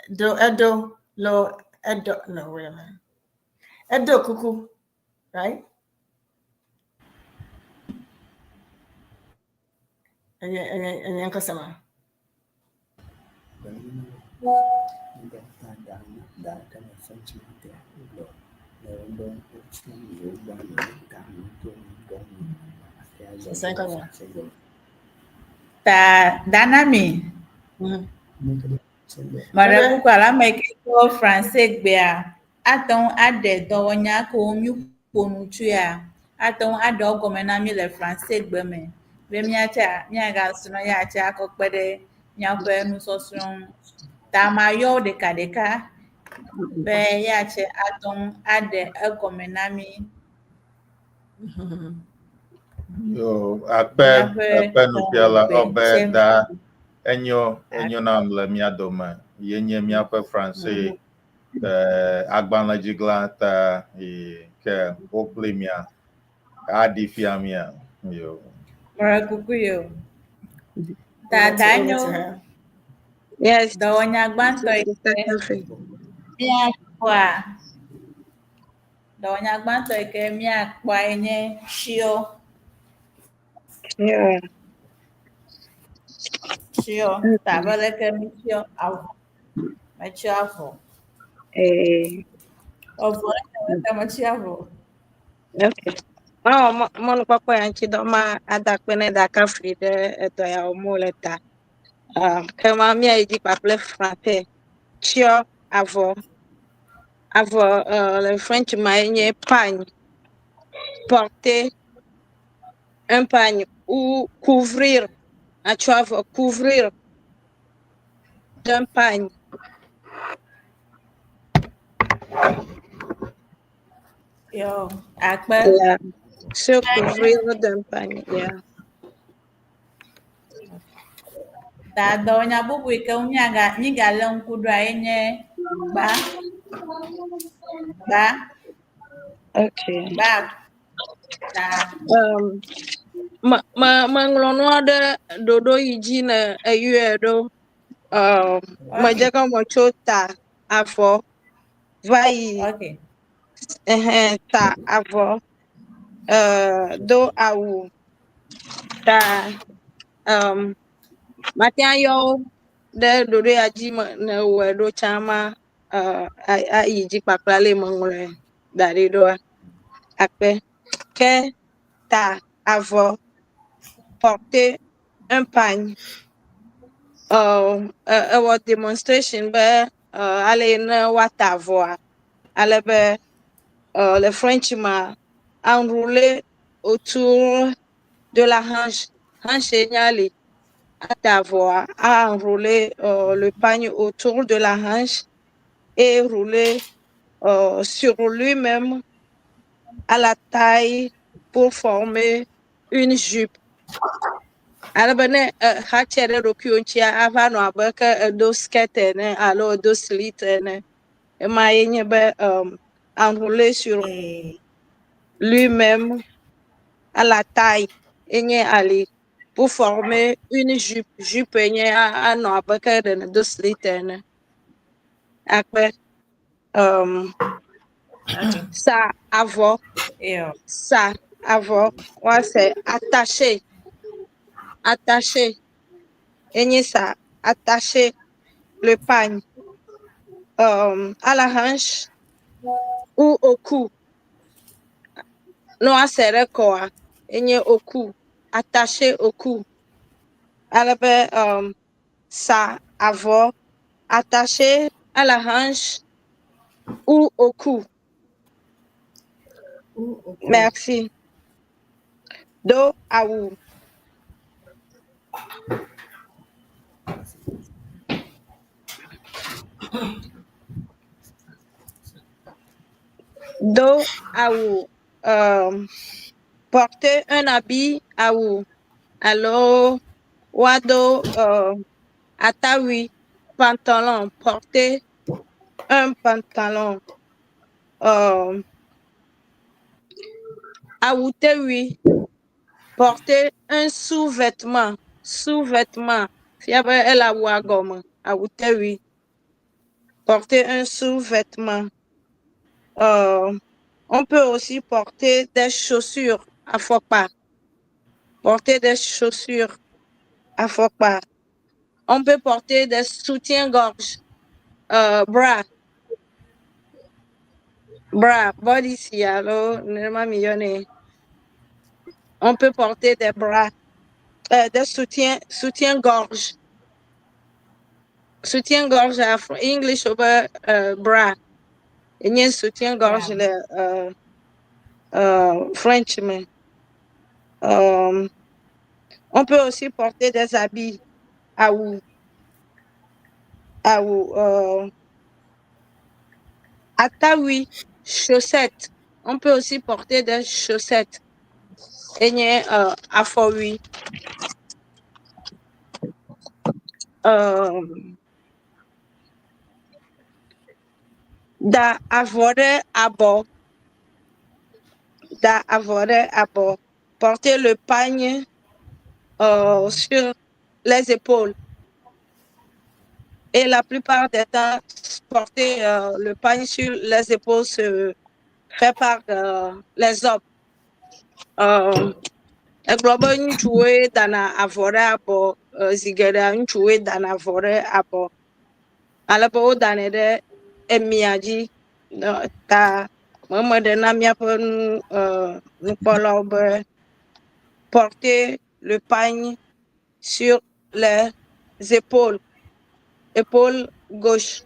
do edo lo edo no wait a minute. Edo kuku, right? Enye enye enye nkosema. Ta Danami. Meɖe kuku alo ame yi ke do Fransegbea ate ŋu aɖe dɔwɔnya kewo míƒo nu tsoea, ate ŋu aɖe wo gɔme na mí le Fransegbe me be míatsa míagasrɔ̃ ya tse akɔ kpe ɖe míaƒe nusɔsrɔ̃ ŋu. Ta mayɔ wo ɖekaɖeka be ya tse ate ŋu aɖe egɔme na mí. Yo, akpe Míaƒe akpe nufiala dɔwɔgbe ɔbe tse da enyo enyo nam le mía dome. Ye nye míaƒe Franse eh, agbalẽdzigla ta yi ke wokpli mía aɖi fia mía. Yo. Meɖe kuku yo. Ta da nyo. Yes. Dɔwɔnya gbãtɔ yi ke míakpɔa Dɔwɔnya gbãtɔ yi ke míakpɔa ye nye tsyɔ. Yeah. Tsyɔ. Ta abe leke mítsyɔ avɔ. Metsyɔ avɔ. Eh, Avɔ leke metsyɔ avɔ. okay. Mawɔ mɔnukpɔkpɔ ya ŋuti dɔ ma ada akpe ne da kafui ɖe edɔ ya wɔm wole ta. Ah, ke ma míayi dzi kpakple français. Tsyɔ avɔ. Avɔ euh, le French ma ye nye pagne. Porter un pagne ou couvrir. Atsɔ avɔ couvrir d'un pagne. Yo, akpe. Yeah. Se couvrir d'un pagne. Yeah. Ta dɔwɔnya bubu yi ke ŋu míaga mígalé ŋku ɖoa ye nye gba. Gba. Okay. Gba. Ta. Um, me me meŋlɔ nua ɖe ɖoɖo yi dzi ne eyɔe ɖo. Um, medze gɔme tso ta avɔ va yi. Okay. Ɛhɛn, ta avɔ, uh, do awu, ta um, mate ayɔ wo ɖe ɖoɖo ya dzi me ne wɔe ɖo tsã ma uh, ayi dzi kpakple ale meŋlɔe da ɖi ɖoa. Akpe. Ke ta avɔ, porter un pagne. Uh, ewɔ demonstration be uh, ale ne woata avɔa, ale be uh, le French ma, enrouler autour de la hanche. Hanche nye ali. Ata avɔa, a enrouler uh, le pagne autour de la hanche et rouler sur lui-même à la taille pour former une jupe. Ale be ne exatse ɖe ɖokuiwò ŋutia, ava nɔ abe ke edo skirt ene alo edo slit ene. Ema ye nye be um, enrouler sur lui-même à la taille enye ali pour former une jupe. Jupe nye anɔ abe ke ɖe nèdo slit ene. Akpe um, sa avɔ, sa avɔ, woase attaché, attaché enye sa attaché le pagne um, à la hanche ou au cou. Ne woase ɖe kɔa, enye au cou, attaché au cou. Ale be um, sa avɔ attaché à la hanche ou au cou. Merci. Do awu. Do awu. Um, porter un habit awu. Alo woado uh, atawui, pantalon, porter un pantalon. Um, awutewui, porter un sous-vêtement, sous-vêtement. Fia be ele awua gɔme, awutewui. Porter un sous-vêtement. On peut aussi porter des chaussures afɔkpa. Porter des chaussures afɔkpa. On peut porter des soutiens-gorge, bra. Bra, body alo nenema mi yɔnɛ. On peut porter des bras, des soutiens, soutien-gorge. Soutien-gorge, Afro, English over bra. Enye soutien-gorge le French me. On peut aussi porter des habits awu, awu, atawui, chaussettes. On peut aussi porter des chaussettes. Enye afɔwui. Da avɔ ɖe abɔ. Da avɔ ɖe abɔ. Porter le pagne sur les épaules. Et la plupart des temps, porter le pagne sur les épaules se fait par les hommes. Egblɔ be ŋutsuwoe dana avɔ ɖe abɔ, zi geɖea ŋutsuwoe dana avɔ ɖe abɔ. Ale be wodanɛ ɖe emia dzi. Ta meme ɖe na míaƒe nu nukpɔlawo be porter le pagne sur les épaules, épaule gauche.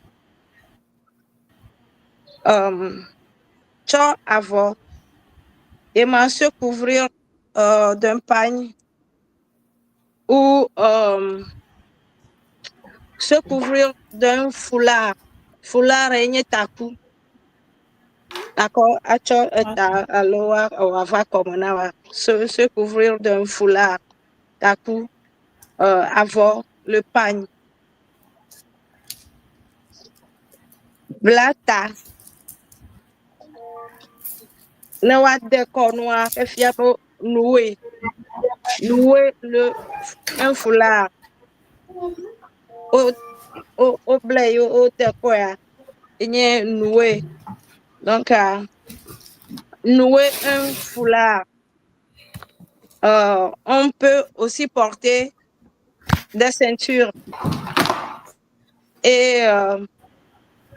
Tsɔ avɔ, ema se couvrir d'un pagne ou se couvrir d'un foulard. Foulard enye taku. Akɔ atsɔ eta alo wòava kɔme na wa. Se couvrir d'un foulard, taku, avɔ, le pagne. Bla ta. Ne woade kɔnua, efia be nouer. Nouer le un foulard. Woblae ye wode kɔa, enye nouer. Donc, nouer un foulard. On peut aussi porter des ceintures et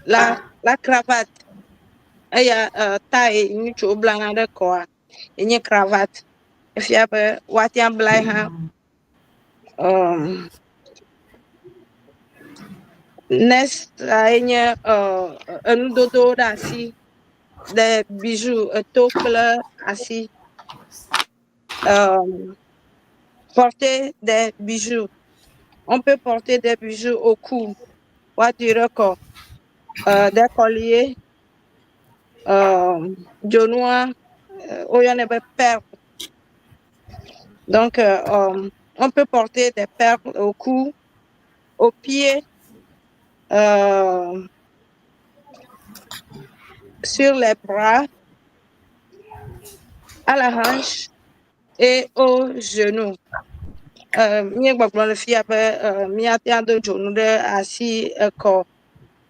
la cravate. Eya taille ŋutsuwo blana ɖe kɔa, enye cravate. Efia be woate ŋu ablae hã. Next enye enudodowo ɖe asi, des bijoux, eto kple asi. Porter des bijoux. On peut porter des bijoux au cou, woadui ɖe kɔ, des colliers, dzonua, woyɔnɛ be perle. Donc, on peut porter des perles au cou, au pied, sur les bras, à la hanche et au genou. Míegbɔgblɔ le fia be míate ŋu ado dzonu ɖe asi, ekɔ,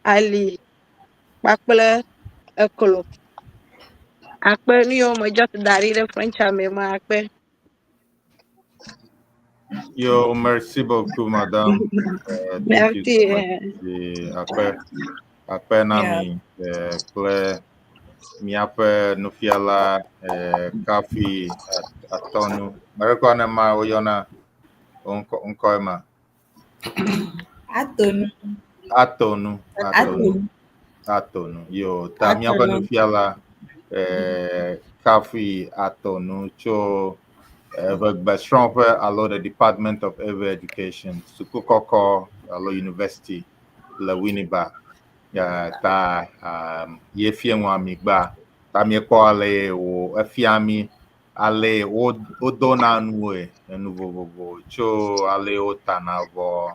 ali kpakple eklo. Akpe nu yiwo me just da ɖi ɖe French me ma akpe. Yo, merci beaucoup, madame. Thank you Merci. so much. Akpe, akpe na mi kple míaƒe nufiala Kafi Atɔnu. Merekɔ ne ma woyɔna wo ŋkɔe ma. Atonu. Atonu. Atonu. Atonu. Yo, ta míaƒe Atonu. nufiala Kafi Atonu tso Eʋegbesrɔ̃ƒe alo the Department of Ewe Education, suku kɔkɔ alo university le Winneba. Ta ye fia nua mi gba. Ta míekpɔ ale wo efia mi ale wo wodona nuwoe enu vovovo tso ale wotana avɔ,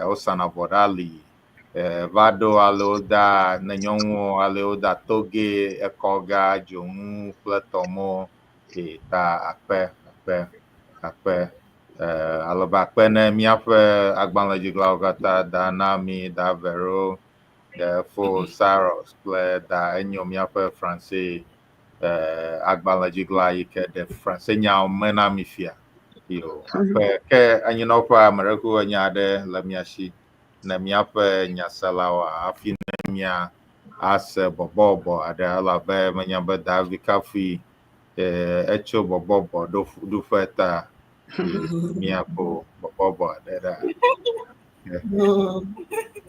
wosana avɔ ɖe ali, va ɖo ale woda ne nyɔnuwo ale woda toge, ekɔga, dzonu kple tɔmɔ. Ke ta akpe, akpe, akpe. Ale be akpe ne míaƒe agbalẽdziglawo katã da na mi, da Vero, da Fo Saros kple da enyo míaƒe Francais agbalẽdzigla yi ke ɖe Francais nyawo me na mi fia. Yo, akpe ke anyinɔƒea ame ɖe ku enya aɖe le mia si ne míaƒe nyaselawoa hafi ne mía ase bɔbɔbɔ aɖe elabe menya be Davi Kafui etso bɔbɔbɔ ɖoƒe ta míaƒo bɔbɔbɔ aɖe ɖa.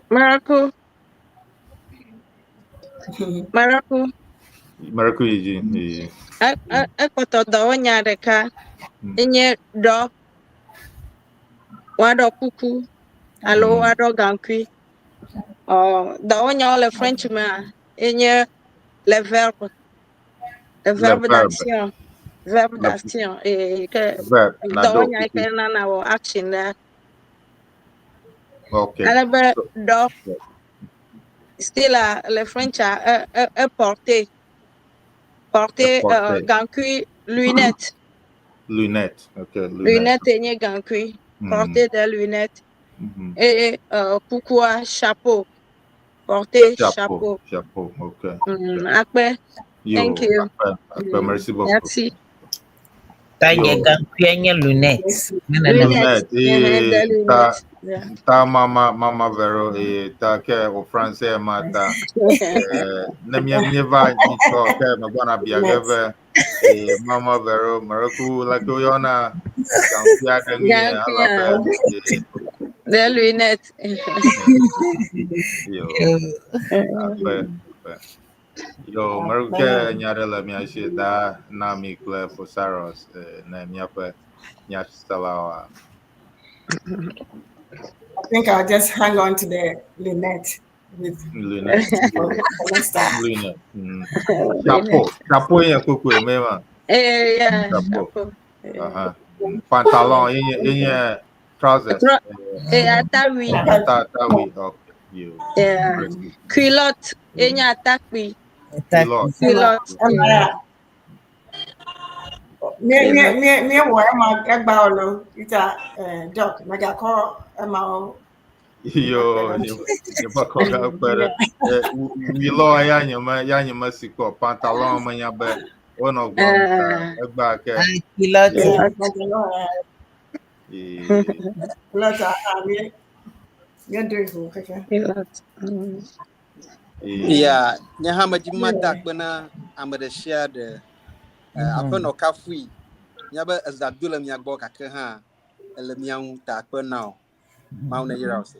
Miracle. Miracle. Miracle yi dzi yi. Ekpɔtɔ dɔwɔnya ɖeka enye ɖɔ. Woaɖɔ kuku alo woaɖɔ gaŋkui. Dɔwɔnyawo le French mea enye le verbe. Le Le verbe verbe. d'action. Verbe Le d'action. Et que verbe na do dɔwɔnya yi kuku. ke nana wɔ action la. Okay. Ale be So, ɖɔ still le French a e porter. Porter porter. Gaŋkui, lunette. Lunette. Okay, lunette. Lunette enye gaŋkui. Porter des lunettes. Et kukua, chapeau. Porter Chapeau. Chapeau. Chapeau. Okay. Akpe. Yo, Thank you. Akpe, akpe, merci beaucoup. Merci. Ta nye Yo. gaŋkui nye lunette. Ne nenema. Lunette. Lunette. Des Eh, ta lunettes. Yeah. Ta mama Vero eh ta ke o français ma ta ne mie mieva nyitsɔ ke megbɔna bia ge be mama Vero mereku leke woyɔna gaŋkui aɖe ŋu ye Gaŋkui, elabe Des lunettes. Yo, akpe, akpe. Yo, mereku ke nya ɖe le mia si da na mi kple Fosaros ne míaƒe nyaselawoa. I think I'll just hang on to the lunette. with Lunet. for next time. Lunet. Chapeau. Chapeau ye nye kpukpui me ma. Eh, yeah, Chapeau. chapeau. Eh. Aha. Pantalon ye nye ye nye trousers. Eh, atawui. Ata atawi. Okay. You. Yeah. Culotte ye nye atakpui. Culotte. Culotte. Ema mie mie mie mie wɔ ema egba o lo ita eh, doc megakɔ ema o. Yo, nye nye kɔ ga kpe ɖe. Eh, Wilɔ ya nye me ya nye me si kpɔ pantalon me nya be wonɔ gblɔm Eh, egba ke. Culotte. Yeah. Pantalon eh, Eh, culotte ah mie mie do ihu keke. Culotte. Eh, Yeah, nye hã medzi be mada akpe na ame ɖe sia ɖe. Eh, aƒenɔ kafui. Míabe eza do le mia gbɔ gake hã ele mia ŋu ta akpe na wò. Mawu ne yra wò se.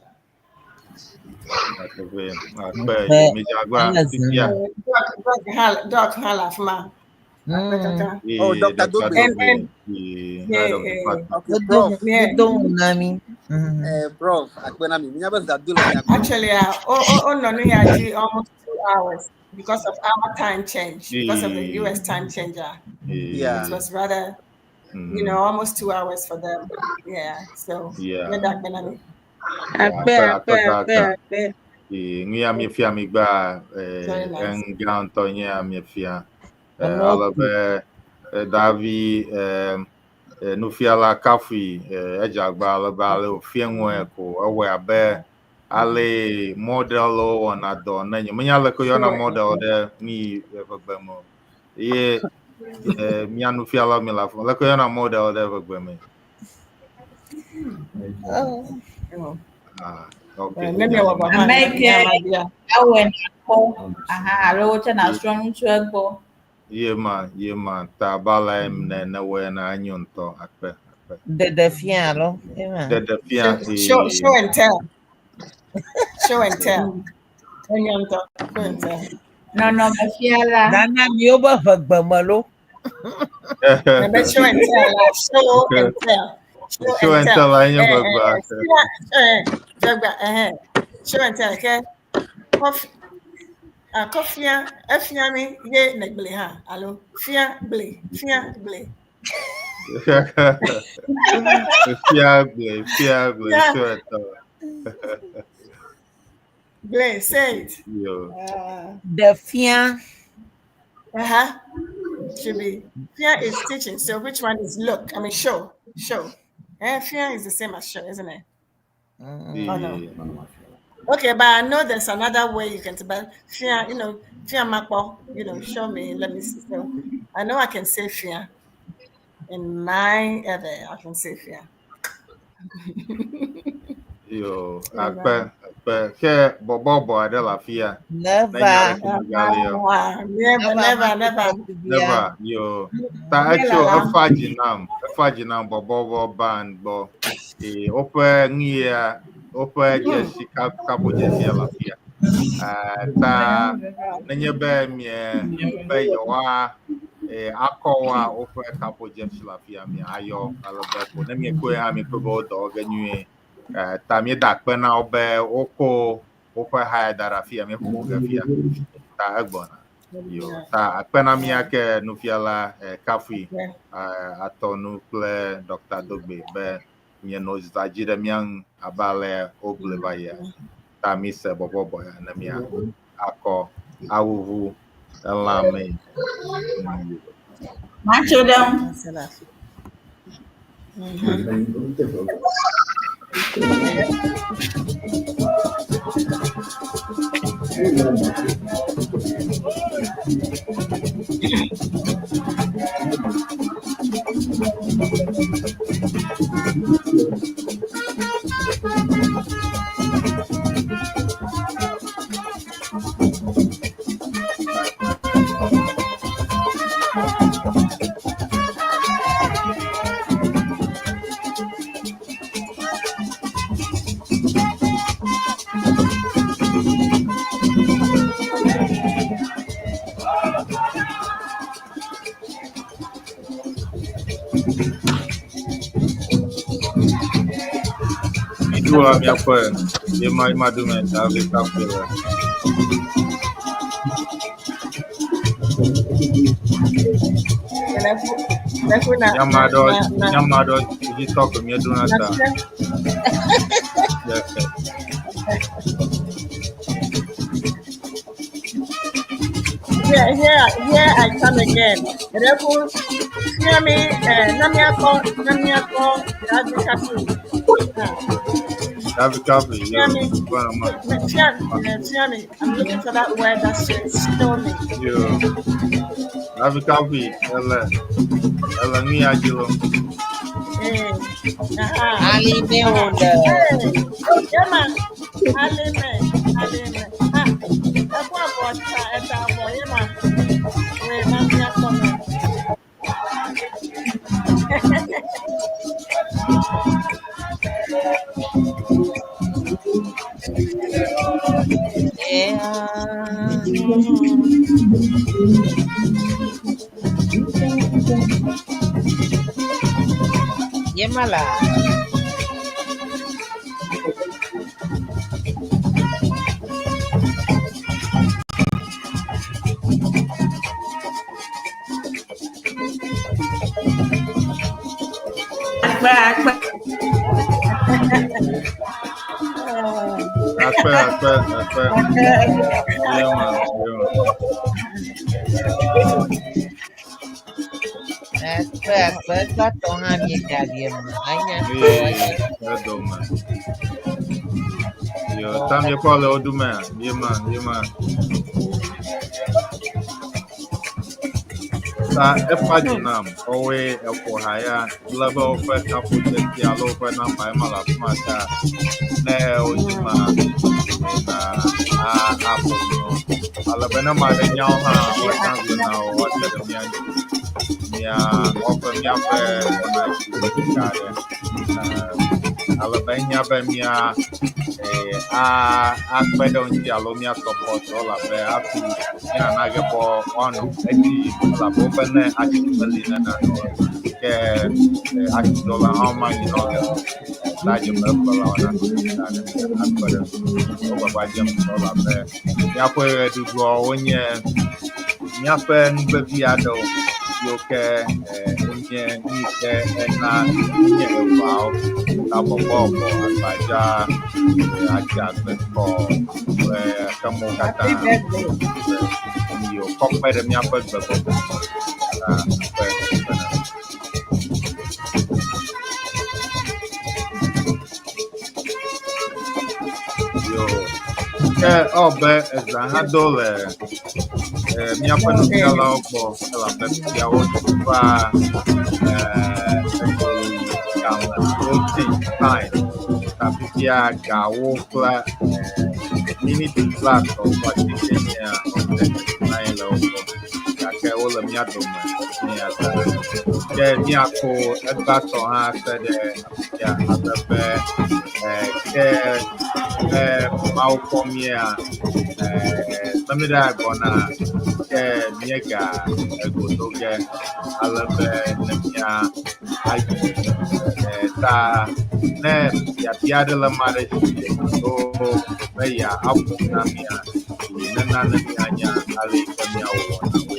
Nyateƒe. Akpe Akpe. mi dze Ele fifia. zã. Doc doc hã doc hã le afi ma. Akpe kaka. Oh, Eh, Dr. Dr. Dogbe. And Dogbe, and eh, head yeah, of eh, department. Okay, Wodo prof. mie wodo ŋu na mi. Eh, prof, akpe na mi. Míabe eza do le mia gbɔ. actually oh oh oh no no yeah almost 2 hours because of our time change because of the Eh, US time change. Yeah. It eh, was rather almost 2 hours for them. Yeah. So Yeah. yeah, that gonna be Yeah, Akpe, akpe akpe, akpe akpe, kaka. akpe. Eh, nu ya miefia mi gba eh, very nice. eŋgã ŋutɔ nye ya miefia. Eh, Enuwo ale ku. be eh, Davi eh, eh, nufiala kafui eh, edze agba ale be ale wòfia nue ko ewɔe abe ale model wɔna dɔ ne nye menya leke woyɔna model ɖe nu yi ʋegbe me o. Ye eh, mía nufiala mi le afi ma leke woyɔna model ɖe ʋegbe me. Oh. Oh. Ah, okay. Let me Nya about Ame yi ke yeah. awɔe nakpɔ aha alo wotse nasrɔ̃ nu tso egbɔ. Ye ma ye ma ta bala ne ne wɔe na anyo ŋutɔ akpe akpe. Ɖeɖe fia alo? Ema. Ɖeɖe fia Show, show, show ee and tell. Show and tell. Show and tell. Nɔnɔmefiala. Nana miwo be ʋegbe me lo. Remember show and tell. Like show and tell. Show Show and and tell. tell enye Eh, eh, ʋegbe. eh, eh, eh, eh, show and tell. Okay. Coffee. Ah, kɔfia efia mi ye negble hã alo fia gble fia gble Fia gble fia gble fia show and tell. gble say it. Yo. Ɖe fia. Should be fia is teaching. So which one is look? I mean show show. Eh, fia is the same as show, isn't it? Oh no. Ee Okay, but I know there's another way you can but fia, fia makpo, show me, let me see. So I know I can say fia. In my other, I can say fia. Yo Yeah. akpe akpe ke bɔbɔbɔ aɖe le afia. Ne nya Never. ɖeke megali o. Ah, never, Never never, makpɔ never. bia. Never yo. Ta etso efa dzi nam efa dzi nam bɔbɔbɔ band gbɔ. Ee woƒe nu ya woƒe dzesi kaƒo dzesia le afia. Eh, ta nenye be mie be yewoa eh, akɔ woa woƒe kaƒo dzesi le afia mi ayɔ ale be ko ne miekpɔe hã miekpɔe be wo dɔ wɔ ge nyuie. Eh, ta míeda akpe na wo be woko woƒe ha ya da ɖe afia míeƒoƒo ge fia. Ta egbɔna. Yo ta akpe na mía ke nufiala eh, kafui Yeah. eh, atɔ nu kple Dr. Dogbe be mienɔ zã dzi ɖe mía ŋu abe ale wogblɔe va yia. Ta mi se bɔbɔbɔ ya ne mía akɔ awuʋu elã me. Matso ɖe ŋu. Miɖo la miaƒe Ye ma ye ma ɖume David Kafui le. Leku na Nye ame aɖewo na na nye ame aɖewo dzi tɔ ko míeɖona na ta. fia. Yes. Here, here, here I come again. Leku fia mi eh na mi akɔ na mi akɔ David Kafui. Ah, David Kafui, fia yo. mi Gbɔna ma. fia fia mi. I'm looking for that word that says show me. Yo. David Kafui, ele ele nu ya dzi lo. Eh, aha. Alime Aha. wòle. Hey, yema, alime, alime. Ah, ẹkú àbọ̀ ta ẹ̀ta àbọ̀ yema. Wait, na mi akɔ mi. Yeah. Yemala. Akpe akpe. Akpe akpe akpe. Ye ma ye ma. Akpe akpe gbãtɔ hã míegaɖi eme. Anya kpɔ Ye anya edo me. Yo kpɔ. ta míekpɔ le wo ɖumea? Ye ma ye ma. Ta efa dzi nam. Woawoe eƒo ha ya le be woƒe kaƒodzesi alo woƒe nɔmba ema le afi ma ta ne wodzi ma na a aƒo nu. Ale be ne ame aɖe nya wo hã woate ŋu agblɔ na wo woate ɖe mía ŋuti. Mía woaƒe míaƒe wɔna dzi ɖeka aɖe. Eh, ale be enya be mía eh, a akpe ɖe wo ŋuti alo mía support wo elabe hafi míanana ge be woanɔ edzi yim elabe wobe ne atsi meli nene o ke eh, atsidɔla hã womanyi nɔ ge o. Ta dzemekplɔlawo na ta ɖe akpe ɖe wo gbagba dzem ŋutɔ elabe míaƒe ɣeɖuɖuawo wonye míaƒe nu vevi aɖewo yiwo ke eh, wonye nu yi ke ena nye eʋawo tabɔbɔbɔ agbadza eh, atsi agbekɔ kple xemewo katã Happy birthday. yi wòkɔ kpe ɖe míaƒe gbegbɔgblɔ ŋu ta akpe akpe na mi. Yo. Ke ewɔ be ezã hã do le eh, míaƒe nufialawo gbɔ elabe fiawo va eh, game woti time ta fifia gawo kple eh, miniti blaetɔ̃ ƒe asike nyea na ye le wo gbɔ gake wole mía dome eya ta ke míako egbãtɔ hã se ɖe afisia abe be eh, ke eh, Mawu kpɔ mía eh, ne míɖe gbɔna ke míega egodo ge ale be ne mía ayi eh, ta ne biabia aɖe le ame aɖe si alo be yeaƒo na mía nena ne míanya ale yi ke míawɔ wɔnawo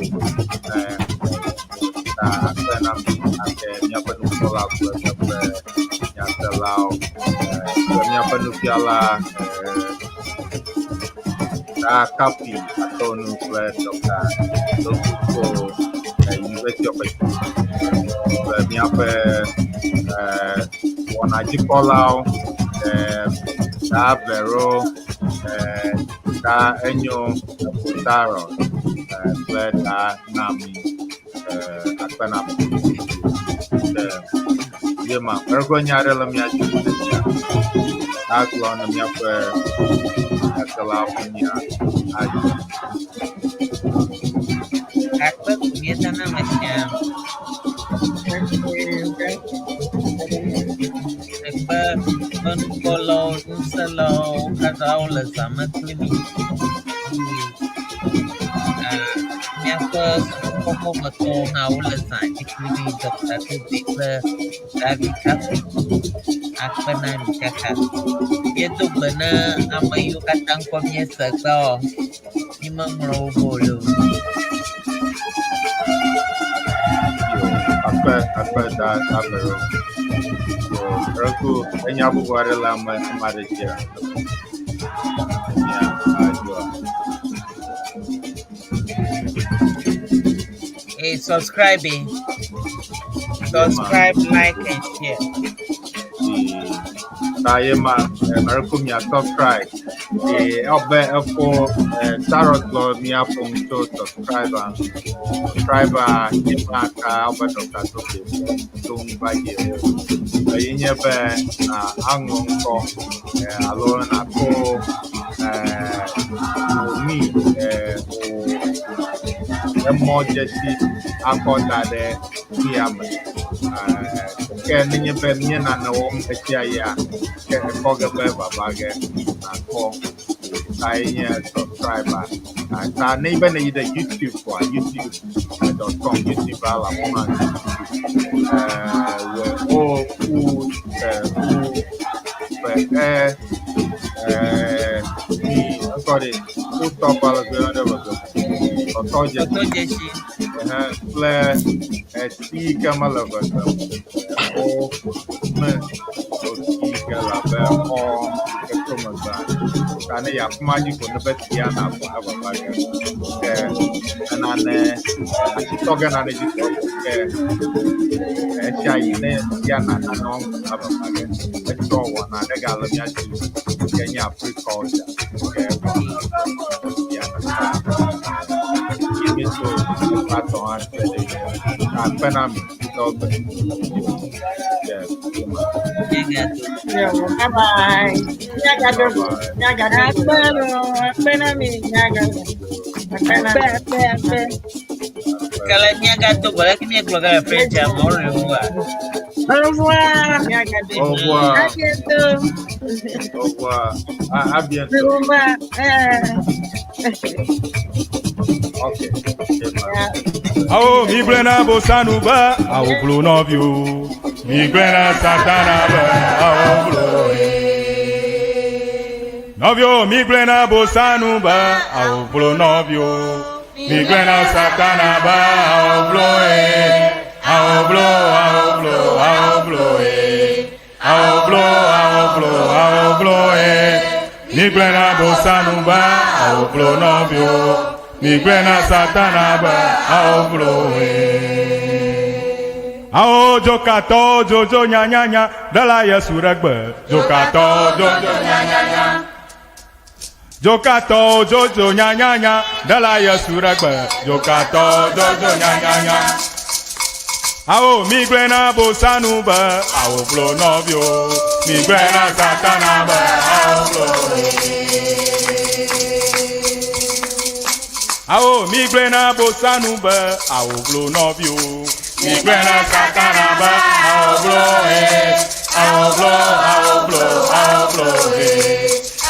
eh, ta akpe na mi ake míaƒe nukpɔla kple míaƒe nyaselawo eh, kple míaƒe nufiala eh, ta Kapi Atonu kple Dr. Dogo tso eh, University of Education kple míaƒe eh, wɔnadzikpɔlawo eh, ta Vero eh, ta Enyo Ekotaro eh, kple ta Nami eh, akpe na mi. Eh, ye ma eƒe nya aɖe le mía dzi ne mía agblɔ ne míaƒe nyaselawo ƒe nya ayi. Akpe ko míedana ame sia ame. Akpe be nukpɔlawo, nuselawo katã wole zã me kpli mí. Eye ah, míaƒe sukua Kɔƒemetɔwo hã wole zã dzi kpli mí, Dɔkta Tobi kple David Kafui. Akpe na mi kaka. Míedo gbe na ame yiwo katã ŋkɔ míese egbea o. Mímeŋlɔ wo be o loo. Akpe akpe da da bero. Yo, Reku, enya bubu aɖe le ame ame aɖe dzia? Nya adzɔa. Hey, subscribe, eh. Subscribe, like, and share. Ta ye ma, mereku mia subscribe. Ɔbɛ ɛfo Tarot lɔ mia ƒom tso subscriber. Subscriber ye ma ka ɔbɛ Dr. Toke to ŋu va dzi o. Eye nye be na aŋlɔ ŋkɔ alo nakɔ wò mi wò emɔ dzesi akɔ da ɖe nuya me. Ke nenye be míe nane wɔm ɣesia ɣia, ke ekɔ ge be vava ge nakpɔ. Ta ye nye subscriber. Ta ne be ne yi ɖe YouTube kɔa, youtube.com, YouTube la le afi ma. Wɔ O U T U V E mi ŋkɔ ɖe wotɔ ba le gbe ɖe veve. Tɔtɔ dzesi. Tɔtɔ dzesi. Ɛhɛ, kple esi yi ke mele veve o me o si yi ke le abe xɔ yi ke to megbea. Ta ne yi afi ma dzi ko ne be sia na kɔ evava ge. Ke enane asitɔ ge nane dzi ko ke esia yi ne sia na nane wɔm evava ge. Etsɔ wɔna ɖe gale mía dzi ke nye Africulture ke wɔna sia na ta. Ye mi tso ekpatɔ hã te ɖe. Akpe na mi dɔgbe. Yeah, ma. Yeah, bye bye. Nyagadogo. Nyagadogo. Akpe lo, akpe na mi. Nyagadogo. Akpe na Akpe, mi. akpe, akpe. Kala míagado gbe leke míegblɔ ge le French amewo le ŋua. Au revoir. Nyagadogo. Au revoir. À bientôt. Au revoir. À bientôt. Au revoir. Ok. Yeah. Awo mi gblẽ na bosanu be awo blo nɔviwo. Mi gblẽ na satana be awo blo ye. Nɔviwo mi gblẽ na bosanu be awo blo nɔviwo. Mi gblẽ na satana be awo blo ye. Awo blo awo blo awo blo ye. Awo blo awo blo awo blo ye. Mi gblẽ na bosanu be awo blo nɔviwo. Mi gblẽ na satana be awo blo ye. Awo dzokatɔ dzodzo nyanyanya ɖela Yesu ɖe gbe. Dzokatɔ dzodzo nyanyanya. Dzokatɔ dzodzo nyanyanya ɖela Yesu ɖe gbe. Dzokatɔ dzodzo nyanyanya. Awo mi gblẽ na bosanu be awo blo nɔviwo. Mi gblẽ na satana be awo blo. Awo mi gblẽ na bosanu be awo blo nɔviwo. Mi gblẽ na satana be awo blo he. Awo blo awo blo awo blo he.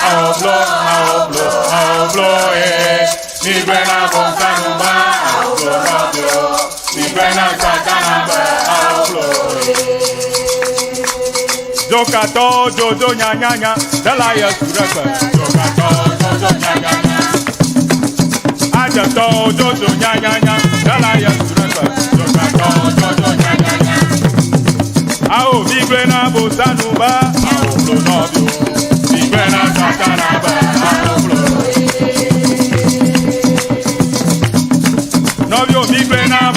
Awo blo awo blo awo blo he. Mi gblẽ na bosanu be awo blo nɔviwo. Mi gblẽ na satana be awo blo he. Dzokatɔ dzodzo nyanyanya ɖela Yesu ɖe gbe. Dzokatɔ dzodzo nyanyanya. Adzetɔ dzodzo nyanyanya ɖela Yesu ɖe gbe. Dzokatɔ dzodzo nyanyanya. Awo mi gblẽ na bosanu be awo blo nɔviwo. Mi gblẽ na satana be awo blo. Nɔviwo mi gblẽ na